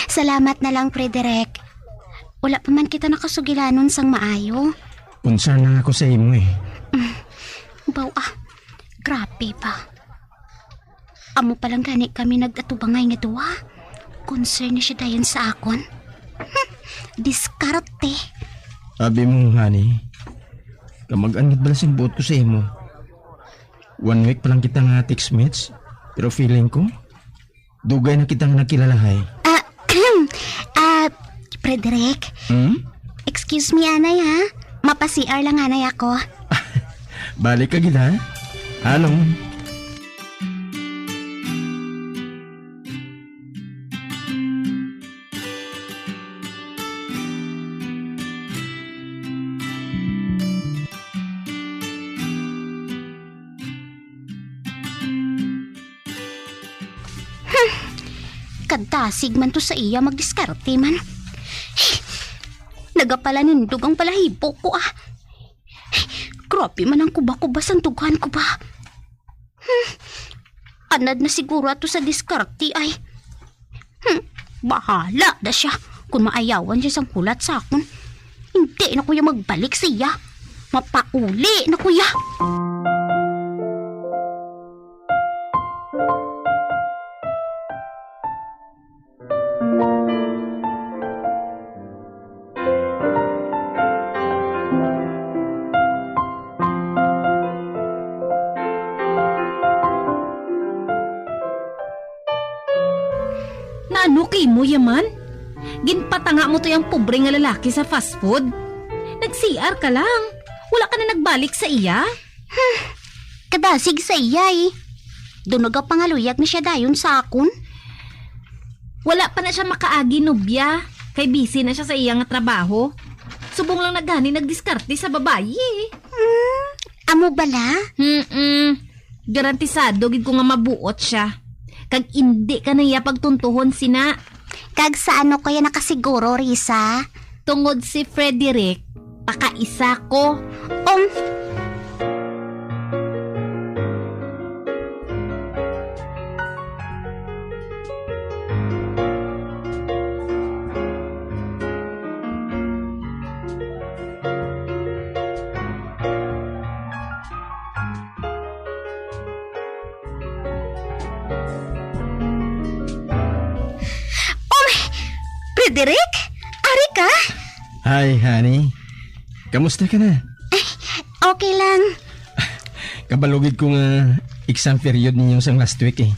Salamat na lang, Frederick. Wala pa man kita nakasugilanon sang maayo. Concern lang ako sa imo eh. Baw ah, grabe ba? Amo pa lang gani kami nag-atubangay nga duwa. Concern na siya dayon sa akon. Hmm, diskarte. Abi mo, honey, kamag-an gid bala sing buot ko sa imo. One week pa lang kita nga textmates, Pero feeling ko, dugay na kita nga nagkilalahay. Ah, ah, Frederick? Hmm? Excuse me, anay, ha? Mapa-C R lang, anay, ako. Balik ka gid, ha? Halong. Hmm. Kadasig man to sa iya magdiskarte man. Nagapalanindog ang balahibo ko, ah. Grabe man ang kuba-kuba sang dughan ko ba. Hmm. Anad na siguro ato sa diskarte ay. Hmm. Bahala na siya kung maayawan siya sang hulat sa akon. Hindi na ko ya magbalik sa iya. Mapauli na ko ya. Naano ka imo, yaman? Ginpatanga mo to yang pobre nga lalaki sa fast food? Nag-C R ka lang. Wala ka na nagbalik sa iya? Kadasig sa iya, eh. Do nagapangaluyag na siya dayon sa akon. Wala pa na siya makaagi, nobya, kay busy na siya sa iya nga trabaho. Subong lang na gani nagdiskarte sa babayi, eh. Hmm, amo bala? Mm-mm. Garantisado gid ko nga mabuot siya. Kag indi ka na iya pagtuntuhon, sina. Kag sa ano ko ya nakasiguro, Risa? Tungod si Frederick, pakaisa ko. Um. Um, Frederick? Ari ka? Hi, honey. Kamusta ka na? Ay, okay lang. Kabalo gid ko nga exam period ninyo sang last week, eh.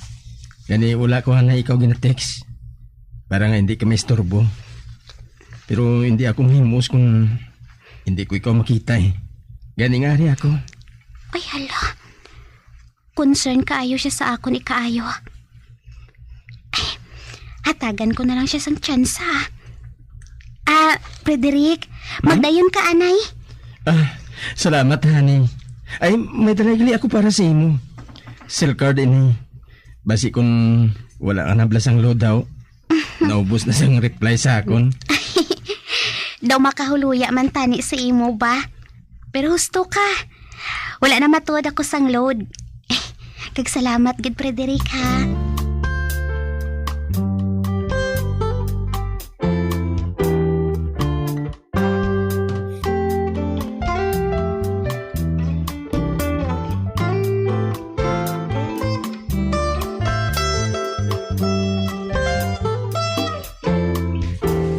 Gani wala ko na ikaw gina-text para nga hindi ka maistorbo. Pero hindi ako mahimos kung hindi ko ikaw makita, eh. Gani nga ari ako. Ay, hala. Concern kaayo siya sa akon, ikaayo. Ay, hatagan ko na lang siya sang tsansa. Ah, Frederick, hmm? Magdayon ka, anay. Ah, salamat, honey. Ay, may dala gali ako para sa imo. Cell card ini. Basi kung wala ka nablasang load daw. Naubos na sang reply sa akon. Daw makahuluya man tani sa imo ba? Pero husto ka. Wala na matuod ako sang load. Kag salamat gid, Frederick, ha.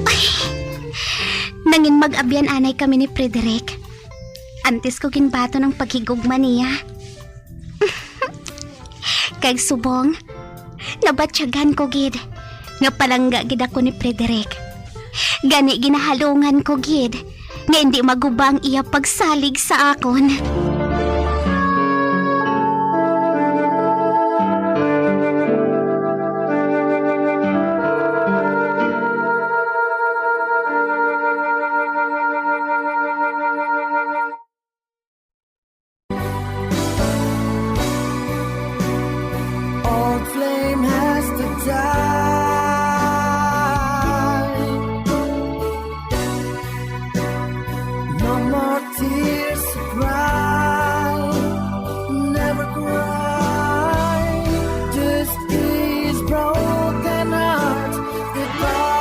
Ay, nangin mag-abyan anay kami ni Frederick. Antes ko ginbaton ang paghigugma niya. Kag subong, nabatyagan ko gid nga palangga gid ako ni Frederick. Gani ginahalungan ko gid nga indi maguba ang iya pagsalig sa akon. Old flame has to die. No more tears to cry. Never cry. Just this broken heart. Goodbye.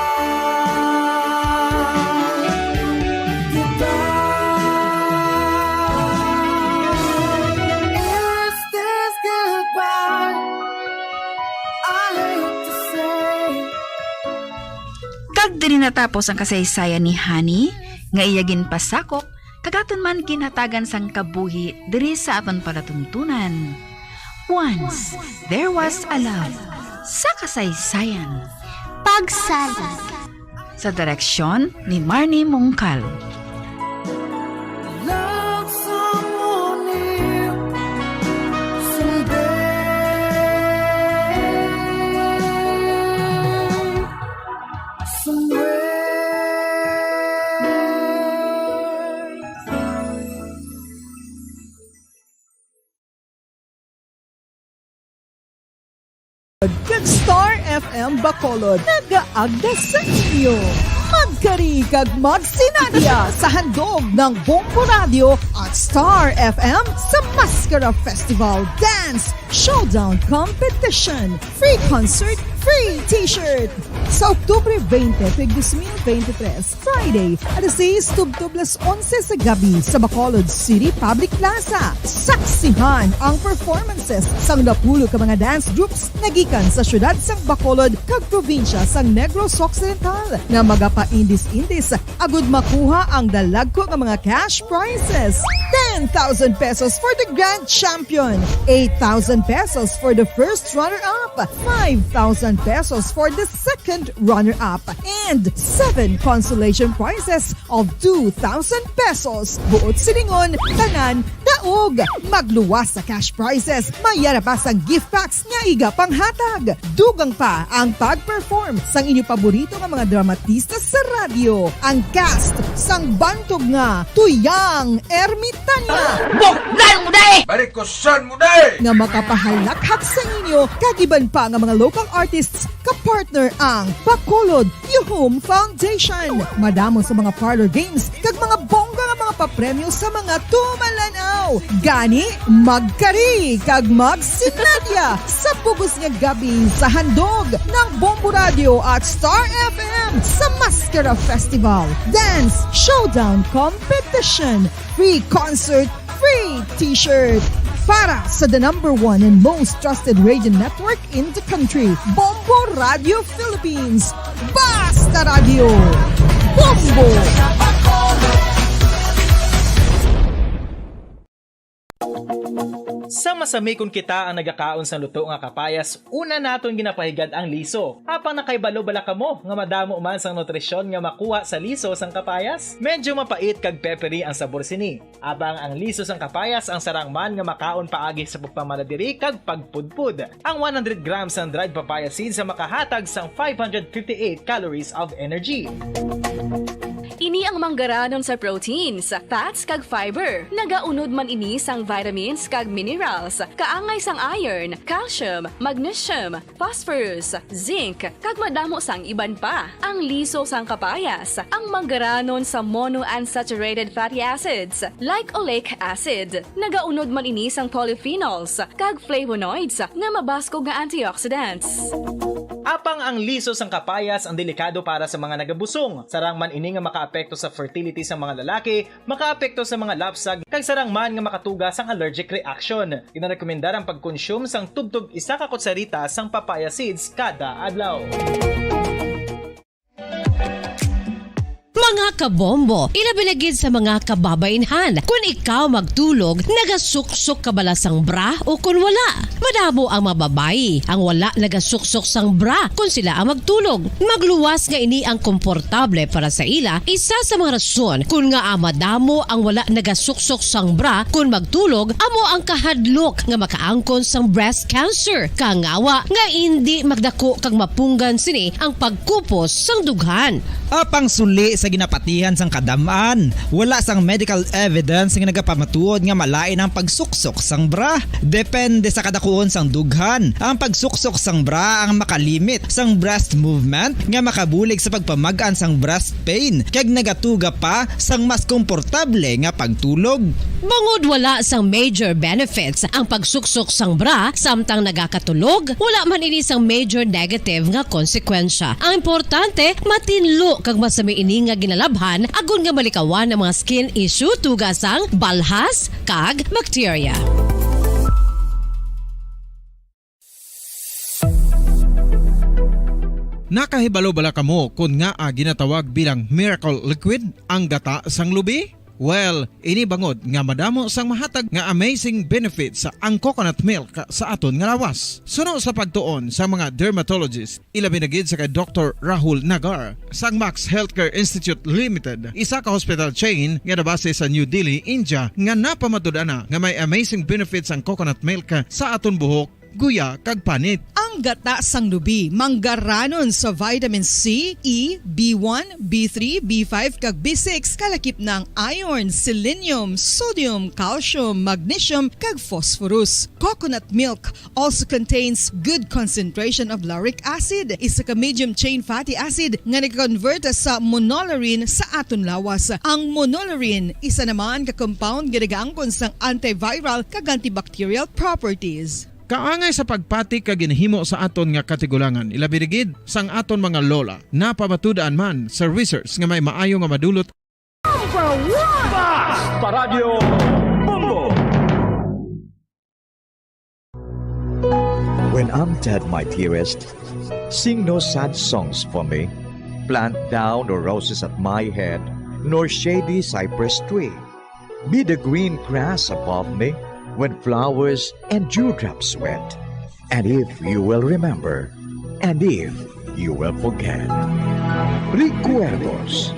Goodbye. Is this goodbye? I hate to say. Kag diri natapos ang kasaysayan ni Honey nga iya ginpasakop, kag aton man ginhatagan sang kabuhi diri sa aton palatuntunan. Once, there was a love. Sa kasaysayan. Pagsalig. Sa direksyon ni Marnie Mungkal. Love someone new someday. Somewhere. Kag Star F M Bacolod nagaagda sa inyo. Magkari kag magsinadya sa handog ng Bombo Radio at Star F M sa Maskara Festival Dance Showdown Competition. Free concert, free t-shirt. Sa Oktubre twenty, tuig dos mil veintitrés, Friday, alas sais tubtob alas onse sa gabi sa Bacolod City Public Plaza. Saksihan ang performances sang napulo ka mga dance groups nga gikan sa siyudad sang Bacolod kag probinsya sang Negros Occidental nga magapaindis-indis agud makuha ang dalagko nga mga cash prizes. Ten thousand pesos for the grand champion, eight thousand pesos for the first runner-up, five thousand pesos for the second runner-up, and seven consolation prizes of two thousand pesos. Buot silingon, tanan daog. Magluwas sa cash prizes, may yara pa sang gift packs nga iga panghatag. Dugang pa ang pag-perform sang inyo paborito nga mga dramatista sa radyo, ang cast sang bantog nga Tuyang Ermitania. Bukdan mo na eh! Barikosan mo na eh! Nga makapahalakhak sa inyo kag iban pa nga mga local artists ka-partner ang Bacolod Yuhum Foundation. Madamo sa mga parlor games kag mga bongga nga mga papremyo sa mga tumalan-aw. Gani, magkari kag magsinadya sa bugos nga gabi sa handog ng Bombo Radio at Star F M sa Maskara Festival Dance Showdown Competition. Free concert, free t-shirt. Para sa the number one and most trusted radio network in the country, Bombo Radio Philippines. Basta Radio, Bombo! Sa masami kon kita ang nagakaon sang luto nga kapayas, una naton ginapahigad ang liso. Apang nakahibalo bala kamo nga madamo man sang nutrisyon nga makuha sa liso sang kapayas? Medyo mapait kag peppery ang sabor sini. Apang ang liso sang kapayas ang sarang man nga makaon paagi sa pagpamala diri kag pagpudpod. Ang one hundred grams sang dried papaya seeds ang makahatag sang five hundred fifty-eight calories of energy. Ini ang manggaranon sa proteins, fats, kag fiber. Nagaunod man ini sang vitamins kag minerals, kaangay sang iron, calcium, magnesium, phosphorus, zinc, kag madamo sang iban pa. Ang liso sang kapayas, ang manggaranon sa monounsaturated fatty acids, like oleic acid. Nagaunod man ini sang polyphenols kag flavonoids nga mabaskog nga antioxidants. Apang ang liso sang kapayas ang delikado para sa mga nagabusong. Sarang man ini nga makaapekto sa fertility sang mga lalaki, makaapekto sa mga lapsag, kag sarang man nga makatuga sang allergic reaction. Ginarekomendar ang pagkonsume sang tubtob isa ka kutsarita sang papaya seeds kada adlaw. Mga kabombo, ilabi na gid sa mga kababainhan, kun ikaw magtulog, nagasuksok ka bala sang bra o kun wala? Madamo ang mga babayi ang wala nagasuksok sang bra kun sila ang magtulog. Magluwas nga ini ang komportable para sa ila, isa sa mga rason kun ngaa madamo ang wala nagasuksok sang bra kun magtulog amo ang kahadlok nga makaangkon sang breast cancer, kangawa nga indi magdako kag mapunggan sini ang pagkupos sang dughan. Apang suli sa ginapatihan sang kadam-an, wala sang medical evidence nga nagapamatuod nga malain ang pagsuksok sang bra. Depende sa kadakuon sang dughan, ang pagsuksok sang bra ang makalimit sang breast movement nga makabulig sa pagpamag-an sang breast pain, kag nagatuga pa sang mas komportable nga pagtulog. Bangod wala sang major benefits ang pagsuksok sang bra samtang nagakatulog, wala man ini sang major negative nga konsekwensya. Ang importante, matinlo kag masami ini nga ginalabhan agod nga malikawan ang mga skin issue tuga sang balhas kag bakterya. Nakahibalo bala kamo kon ngaa ginatawag bilang miracle liquid ang gata sang lubi? Well, ini bangod nga madamo sang mahatag nga amazing benefits ang coconut milk sa aton nga lawas. Suno sa pagtuon sa mga dermatologist, ilabi na gid sa kay Doktor Rahul Nagar sang Max Healthcare Institute Limited, isa ka hospital chain nga nabase sa New Delhi, India, nga napamatud-an na nga may amazing benefits ang coconut milk sa aton buhok, guya, kag panit. Ang gata sang lubi manggaranon sa vitamin C, E, B one, B three, B five, kag B six, kalakip na ang iron, selenium, sodium, calcium, magnesium, kag phosphorus. Coconut milk also contains good concentration of lauric acid, isa ka medium chain fatty acid nga nagakonvert sa monolaurin sa aton lawas. Ang monolaurin, isa naman ka compound nga nagaangkon sang antiviral kag antibacterial properties. Kaangay sa pagpati kag ginhimo sa aton nga katigulangan, ilabi na gid sang aton mga lola. Napamatud-an man sa research nga may maayo nga madulot. Number one! Basta Radyo Bombo! When I'm dead, my dearest, sing no sad songs for me. Plant thou no roses at my head, nor shady cypress tree. Be the green grass above me when flowers and dewdrops wet. And if you will remember, and if you will forget. Recuerdos,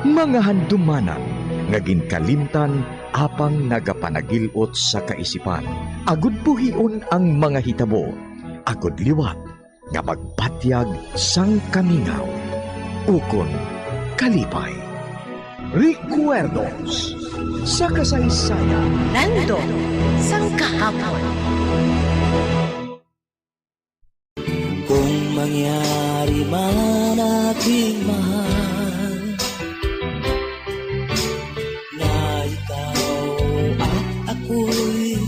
mga handumanan nga ginkalimtan apang nagapanagil-ot sa kaisipan. Agud buhion ang mga hitabo, agud liwat nga magpatyag sang kamingaw ukon kalipay. Recuerdos sa kasaysayan. Nandot sang kahapon. Kung mangyari man, aking mahal, na ikaw at ako'y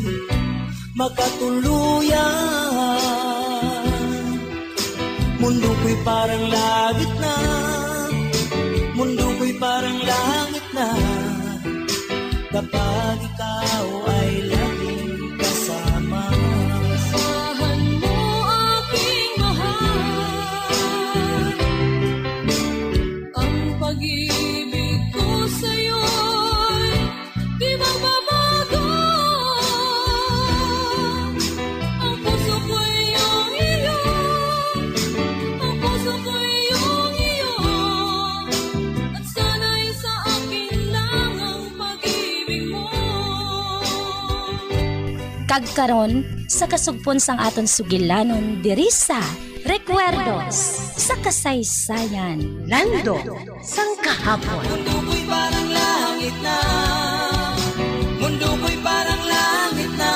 makatuluyan. Mundo ko'y parang langit na, mundo ko'y parang langit na, kapag ikaw ay laging kasama. Asahan mo, aking mahal, ang pag-ibig ko sa'yo'y di magbabago. Ang puso ko'y iyong iyo, ang puso ko'y iyong iyo, at sana'y sa akin lang ang pag-ibig mo. Kag karon, sa kasugpon sang aton sugilanon diri sa Recuerdos sa Kasaysayan. Nandot sang kahapon. Mundo ko'y parang langit na. Mundo ko'y parang langit na.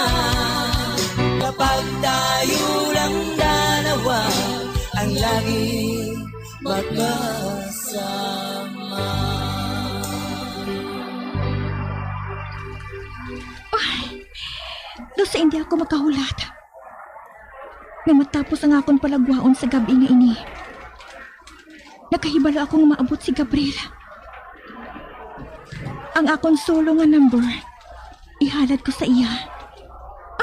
Kapag tayo lang dalawa ang laging magkasama. Ay, daw sa hindi ako makahulat. Nga matapos ang akon palagwaon sa gab-i nga ini, nakahibalo ako nga maabot si Gabriel. Ang akon solo nga number, ihalad ko sa iya.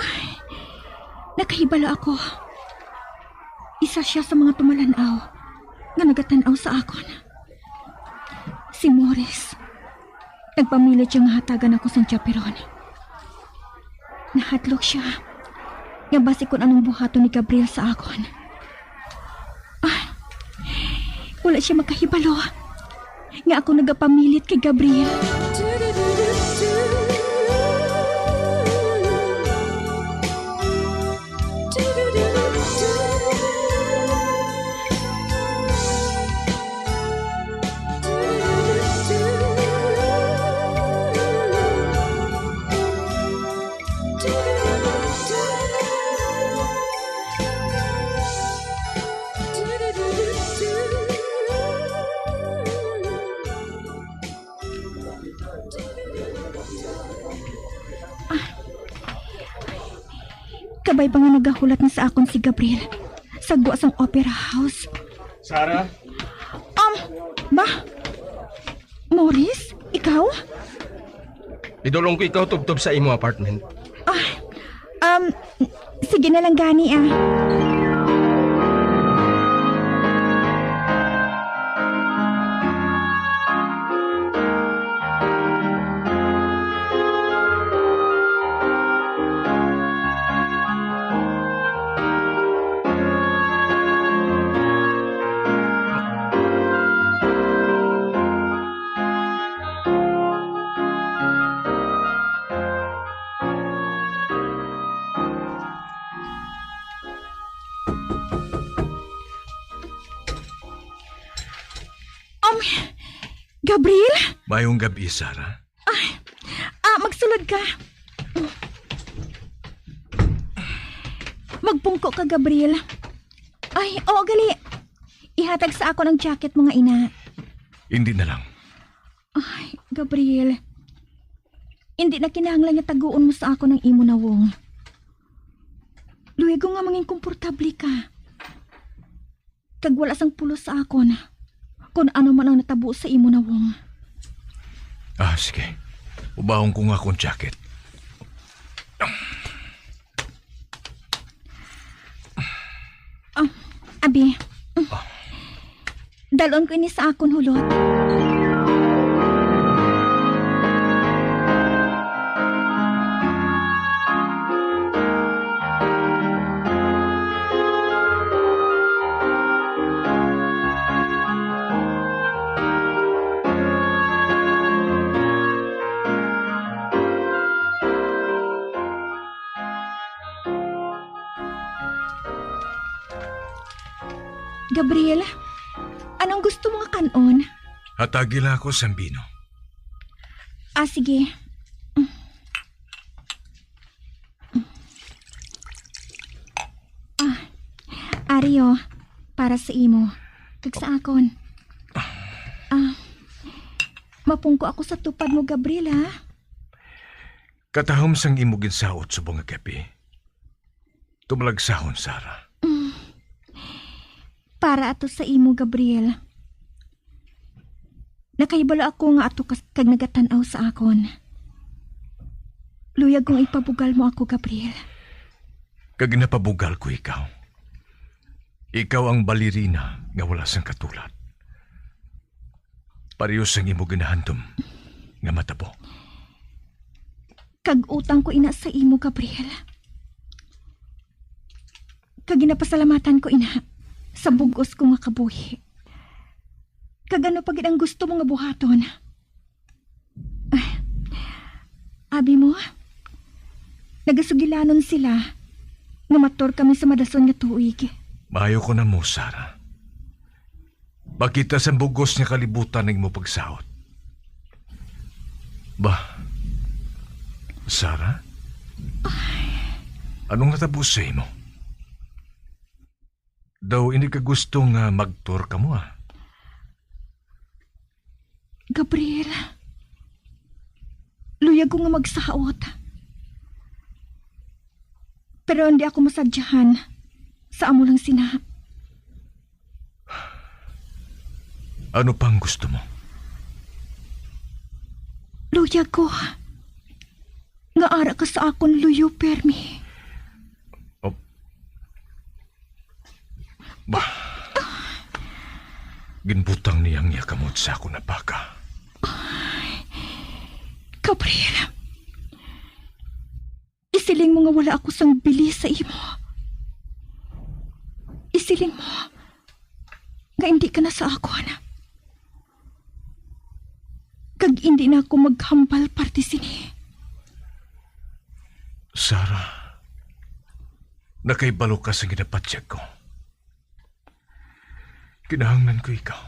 Ay, nakahibalo ako. Isa siya sa mga tumalan-aw nga nagatan-aw sa akon. Si Morris. Nagpamilit siya nga hatagan ako sang chaperon. Nahadlok siya nga basi kun anong buhaton ni Gabriel sa akon. Ah, wala siya makahibalo nga ako nagapamilit kay Gabriel. Kabay pa nga nagahulat na sa akon si Gabriel sa gwa sang Opera House. Sarah? Um, ba? Morris? Ikaw? Idulong ko ikaw tubtob sa imo apartment. Ah, um, sige na lang gani, ah. Um, Gabriel? Mayong gab-i, Sarah. Ah, magsulod ka. Magpungko ka, Gabriel. Ay, oo, gali. Ihatag sa akon ang jacket mo nga ina. Hindi na lang. Ay, Gabriel. Hindi na kinahanglan nga taguon mo sa akon ang imo nawong. Luego nga mangin komportable ka. Kag wala sang pulos sa akon kung ano man ang natabo sa imo nawong. Ah, sige. Ubahon ko nga akong jacket. Ah, abi. Dalon ko ini sa akon hulot. Gabriel, anong gusto mo nga kan-on? Hatagi lang ako sang bino. Ah, sige. Ah, ari, oh, para sa imo. Kag sa akon. Ah, mapungko ako sa tupad mo, Gabriel, ha? Katahom sang imo ginsaot subong nga gab-i. Tumalagsahon, Sarah. Mm. Para ato sa imo, Gabriel. Nakahibalo ako nga ato ka kag nagatan-aw sa akon. Luyag kong ipabugal mo ako, Gabriel. Kag napabugal ko ikaw. Ikaw ang balerina nga wala sang katulad. Pareho sang imo ginahandom nga matabo. Kag utang ko ina sa imo, Gabriel. Kag ginapasalamatan ko ina sa bug-os ko nga kabuhi. Kag ano pa gid ang gusto mo nga buhaton? Ah, abi mo, nagasugilanon sila nga mator kami sa madason nga tuig. Maayo ko na mo, Sarah. Makita sa bug-os nga kalibutan ang imo pagsaot. Ba, Sarah? Anong natabo sa imo? Daw hindi ka gusto nga magtor ka mo, ah? Gabriel, luyag ko nga magsaot. Pero hindi ako masadyahan sa amo lang sina. Ano pang gusto mo? Luyag ko nga ara ka sa akon luyo, permi. Oh. Bah. Ginbutang niya ang iya kamot sa akon na baka. Gabriel, isiling mo nga wala ako sang bili sa imo. Isiling mo nga hindi ka na sa akon. Kag hindi na ako maghambal parte sini. Sarah, nakahibalo ka sa ginapatyag ko. Kinahanglan ko ikaw.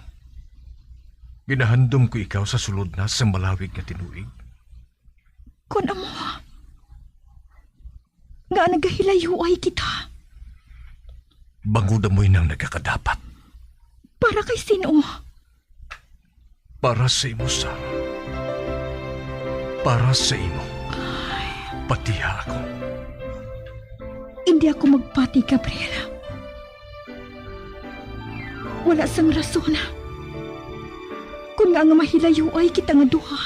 Ginahandom ko ikaw sa sulod na sa malawig nga tinuig. Kon amo, nga nagahilayuay kita. Bangod amoy nang nagakadapat. Para kay sino? Para sa imo, Sarah. Para sa imo. Patiha ako. Hindi ako magpati, Gabriela. Wala sang rason kon ngaa nga mahilayuay kita nga duha.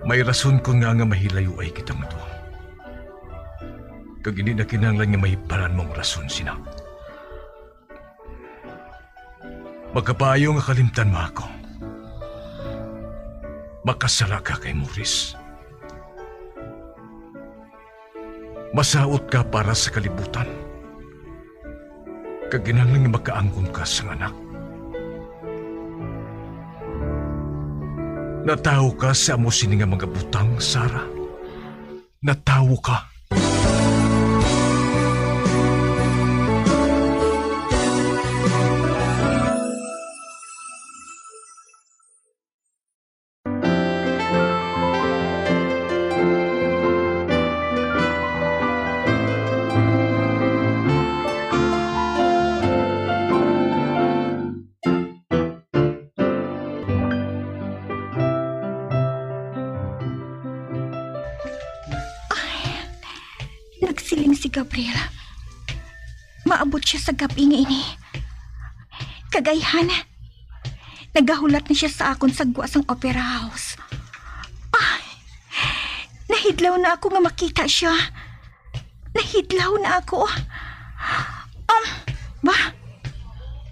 May rason kon ngaa nga mahilayuay kita nga duha. Kag hindi na kinahanglan nga mahibalaan mo ang rason sina. Makapaayo nga kalimtan mo ako. Makasala ka kay Morris. Masaot ka para sa kalibutan. Kag kinahanglan nga makaangkon ka sang anak. Natawo ka sa amo sini nga mga butang, Sarah. Natawo ka. Gabriel, maabot siya sa gab-i nga ini. Kag ayhan, nagahulat na siya sa akon sa gwa sang Opera House. Ay, nahidlaw na ako nga makita siya. Nahidlaw na ako. Um, ba?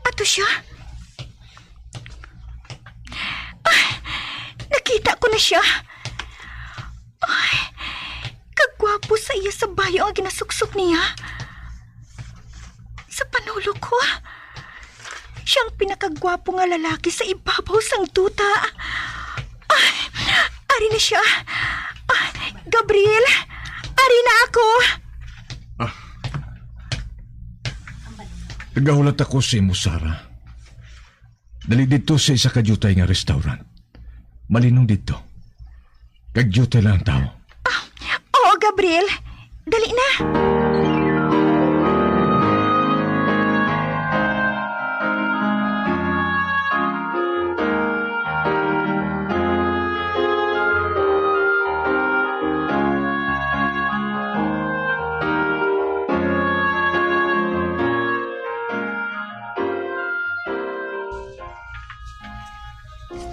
Ato siya? Ay, nakita ko na siya. Ay, kagwapo sa iya sa bayo nga ginasuksok niya. Sa panulok ko, siya ang pinakagwapo nga lalaki sa ibabaw sang duta. Ay, ari na siya. Ay, Gabriel, ari na ako. Ah. Nagahulat ako sa imo, Sarah. Dali didto sa isa ka diutay nga restaurant. Malinong didto. Kag diutay lang ang tawo. Ah, oo, Gabriel. Dali na.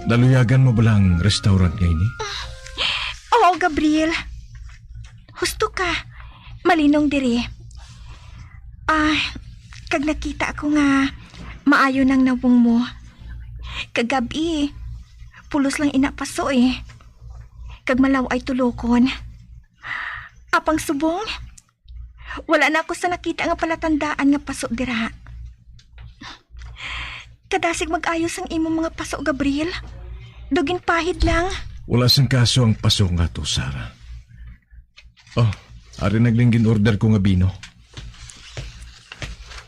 Naluyagan mo bala ang restaurant nga ini? Oo, Gabriel. Husto ka. Malinong diri. Ah, kag nakita ko nga maayo nang nawong mo. Kagab-i, pulos lang ina paso eh. Kag malaw-ay tulokon. Apang subong, wala na ako sa nakita nga palatandaan nga paso dira. Kadasig mag-ayos ang imong mga paso, Gabriel. Daw ginpahid lang. Wala sang kaso ang paso nga to, Sarah. Oh, ari na ning gin-order ko nga bino.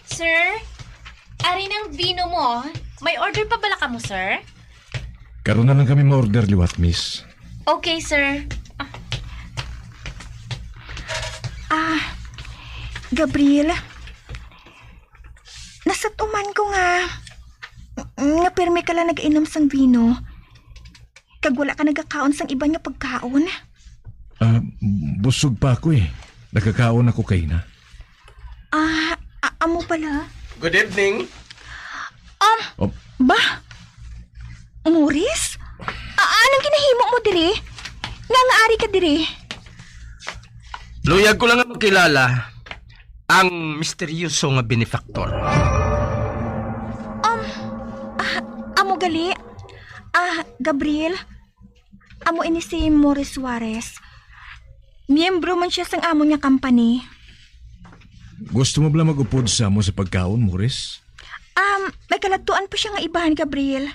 Sir, ari nang bino mo. May order pa bala kamo, sir? Karon na lang kami ma-order liwat, miss. Okay, sir. Ah, Gabriel, nasat-uman ko nga, nga pirmi ka lang nag-inom sang bino, kag wala ka nagakaon sang iban nga pagkaon. Ah, busog pa ako eh. Nakakaon ako kay na. Ah, a- amo pala. Good evening. Um, Oh. Ba? Morris? A- anong ginahimo mo diri? Nga nga ari ka diri? Luyag ko lang nga makilala ang misteryoso nga benefactor. Um, ah, amo gali? Ah, Gabriel, amo ini si Morris Suarez. Miyembro man siya sang amon nga company. Gusto mo bala mag-upod sa amo sa pagkaon, Morris? Um, may kaladtuan pa siya nga iban, Gabriel.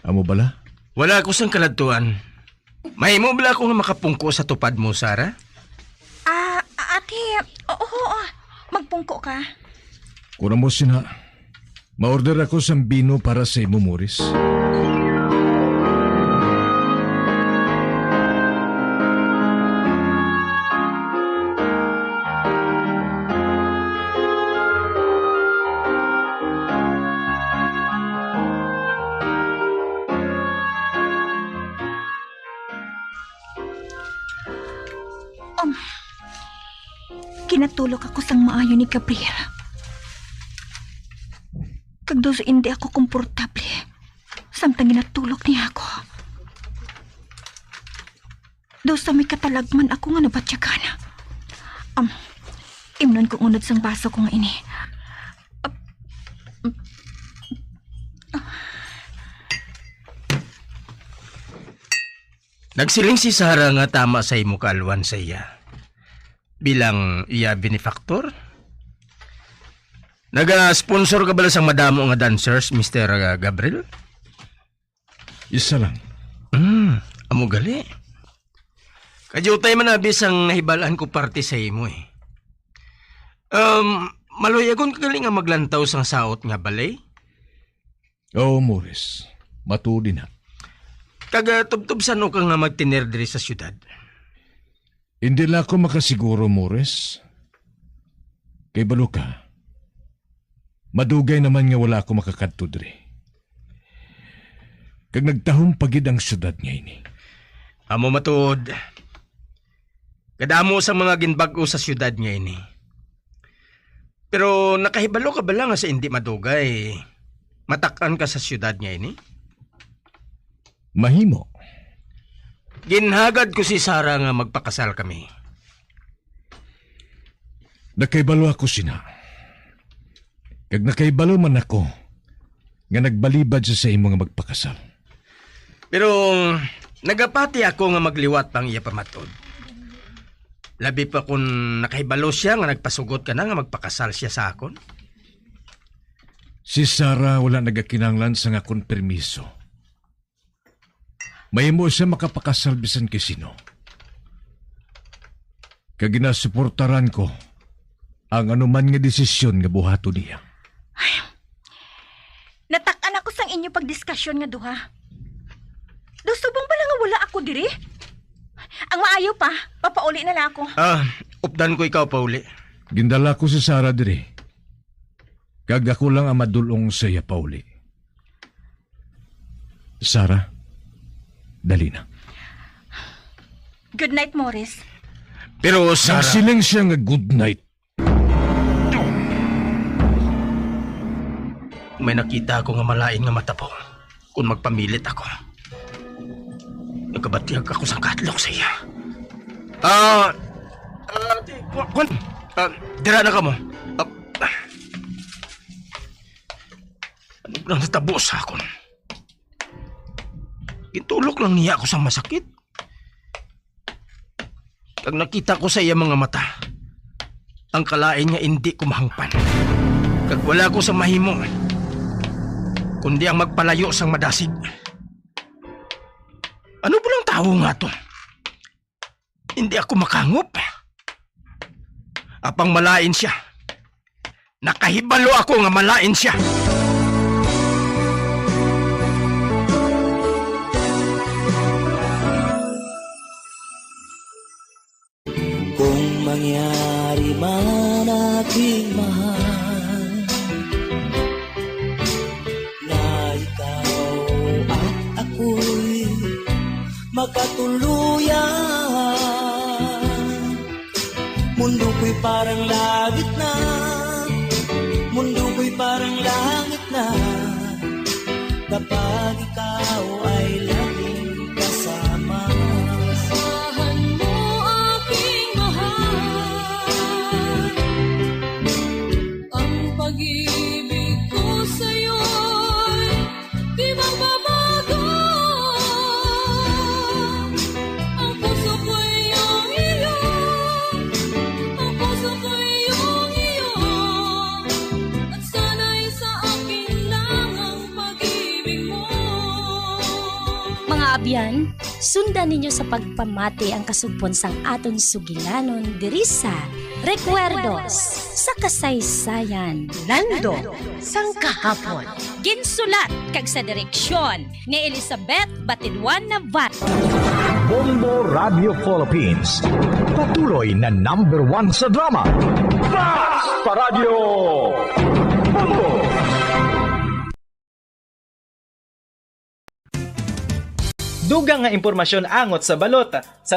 Amo bala? Wala ako sang kaladtuan. Mahimo bala ako nga makapungko sa tupad mo, Sarah? Ah, ate, oo, oo. Magpungko ka. Kung amo sina, ma-order ako sang bino para sa imo, Morris. Um, ginatulog ako sang maayo ni Gabriel. Kag daw sa indi ako komportable, samtang ginatulog niya ako. Daw sa may katalagman ako nga nabatyagan. Um, imnon ko unod sang baso ko nga ini. Nagsiling si Sarah nga tama sa imo kaalwan sa iya bilang iya benefactor. Naga-sponsor ka bala sang madamo nga dancers, Mister Gabriel? Isa lang. Hmm, amo gali. Kadiutay man abi sang nahibal-an ko parte sa imo eh. Um, maluyagon ka gali nga maglantaw sang saot nga balay? Oo, Morris. Matuod ina. Kag, ah, tubtob san-o ka nga magtener diri sa siyudad? Hindi lang ako makasiguro, Morris. Kay balo ka, madugay naman nga wala ako makakadto diri. Kag nagtahom pa gid ang siyudad nga ini. Amo matuod. Kadamo sa mga ginbag-o sa siyudad nga ini. Pero nakahibalo ka bala nga sa indi madugay, matak-an ka sa siyudad nga ini? Mahimo. Ginhagad ko si Sarah nga magpakasal kami. Nakahibalo ako sina. Kag nakahibalo man ako nga nagbalibad siya sa imo nga magpakasal. Pero nagapati ako nga magliwat pa ang iya pamatud. Labi pa kung nakahibalo siya nga nagpasugot ka na nga magpakasal siya sa akon. Si Sarah wala nagakinahanglan sang akon permiso. Mahimo siya makapakasal bisan kay sino. Kag ginasuportaran ko ang anuman nga desisyon nga buhaton niya. Natak-an ako sang inyo pagdiskasyon nga duha. Daw subong bala nga wala ako diri? Ang maayo pa, papauli na lang ako. Ah, updan ko ikaw pauli. Gindala ko si Sarah diri. Kag ako lang ang madulong sa iya pauli. Sarah, dali na. Good night, Morris. Pero, Sarah, nagsiling siya nga good night. May nakita ako nga malain nga mata, Paul. Kung magpamilit ako, nagkabatyag ako sang kahadlok sa iya. Ah, ah, di, ku-, kun, ah, dira na kamo. Ah, ano ba ang natabo sa akon? Gintulok lang niya ako sang masakit. Kag nakita ko sa iya mga mata ang kalain nga indi ko mahangpan. Kag wala ko sa mahimo, kundi ang magpalayo sang madasig. Ano ba lang tawo nga to? Hindi ako makangop. Apang malain siya. Nakahibalo ako nga malain siya. Kung mangyari man, aking mahal, na ikaw at ako'y magkatuluyan, mundo ko'y parang langit na, mundo ko'y parang langit na, kapag ikaw ay laging kasama. Asahan mo, aking mahal, ang pag-ibig ko sa'yo'y di magbabago. Ang puso ko'y iyong iyo, ang puso ko'y iyong iyo, at sana'y sa akin lang ang pag-ibig mo. Mga abyan, sundan ninyo sa pagpamati ang kasugpon sang aton sugilanon diri sa Recuerdos sa Kasaysayan. Lando sang Kahapon. Ginsulat kag sa direksyon ni Elizabeth Batidwan Navarro. Bombo Radio Philippines. Patuloy na number one sa drama. Basta Radio Bombo! Dugang nga impormasyon angot sa balota.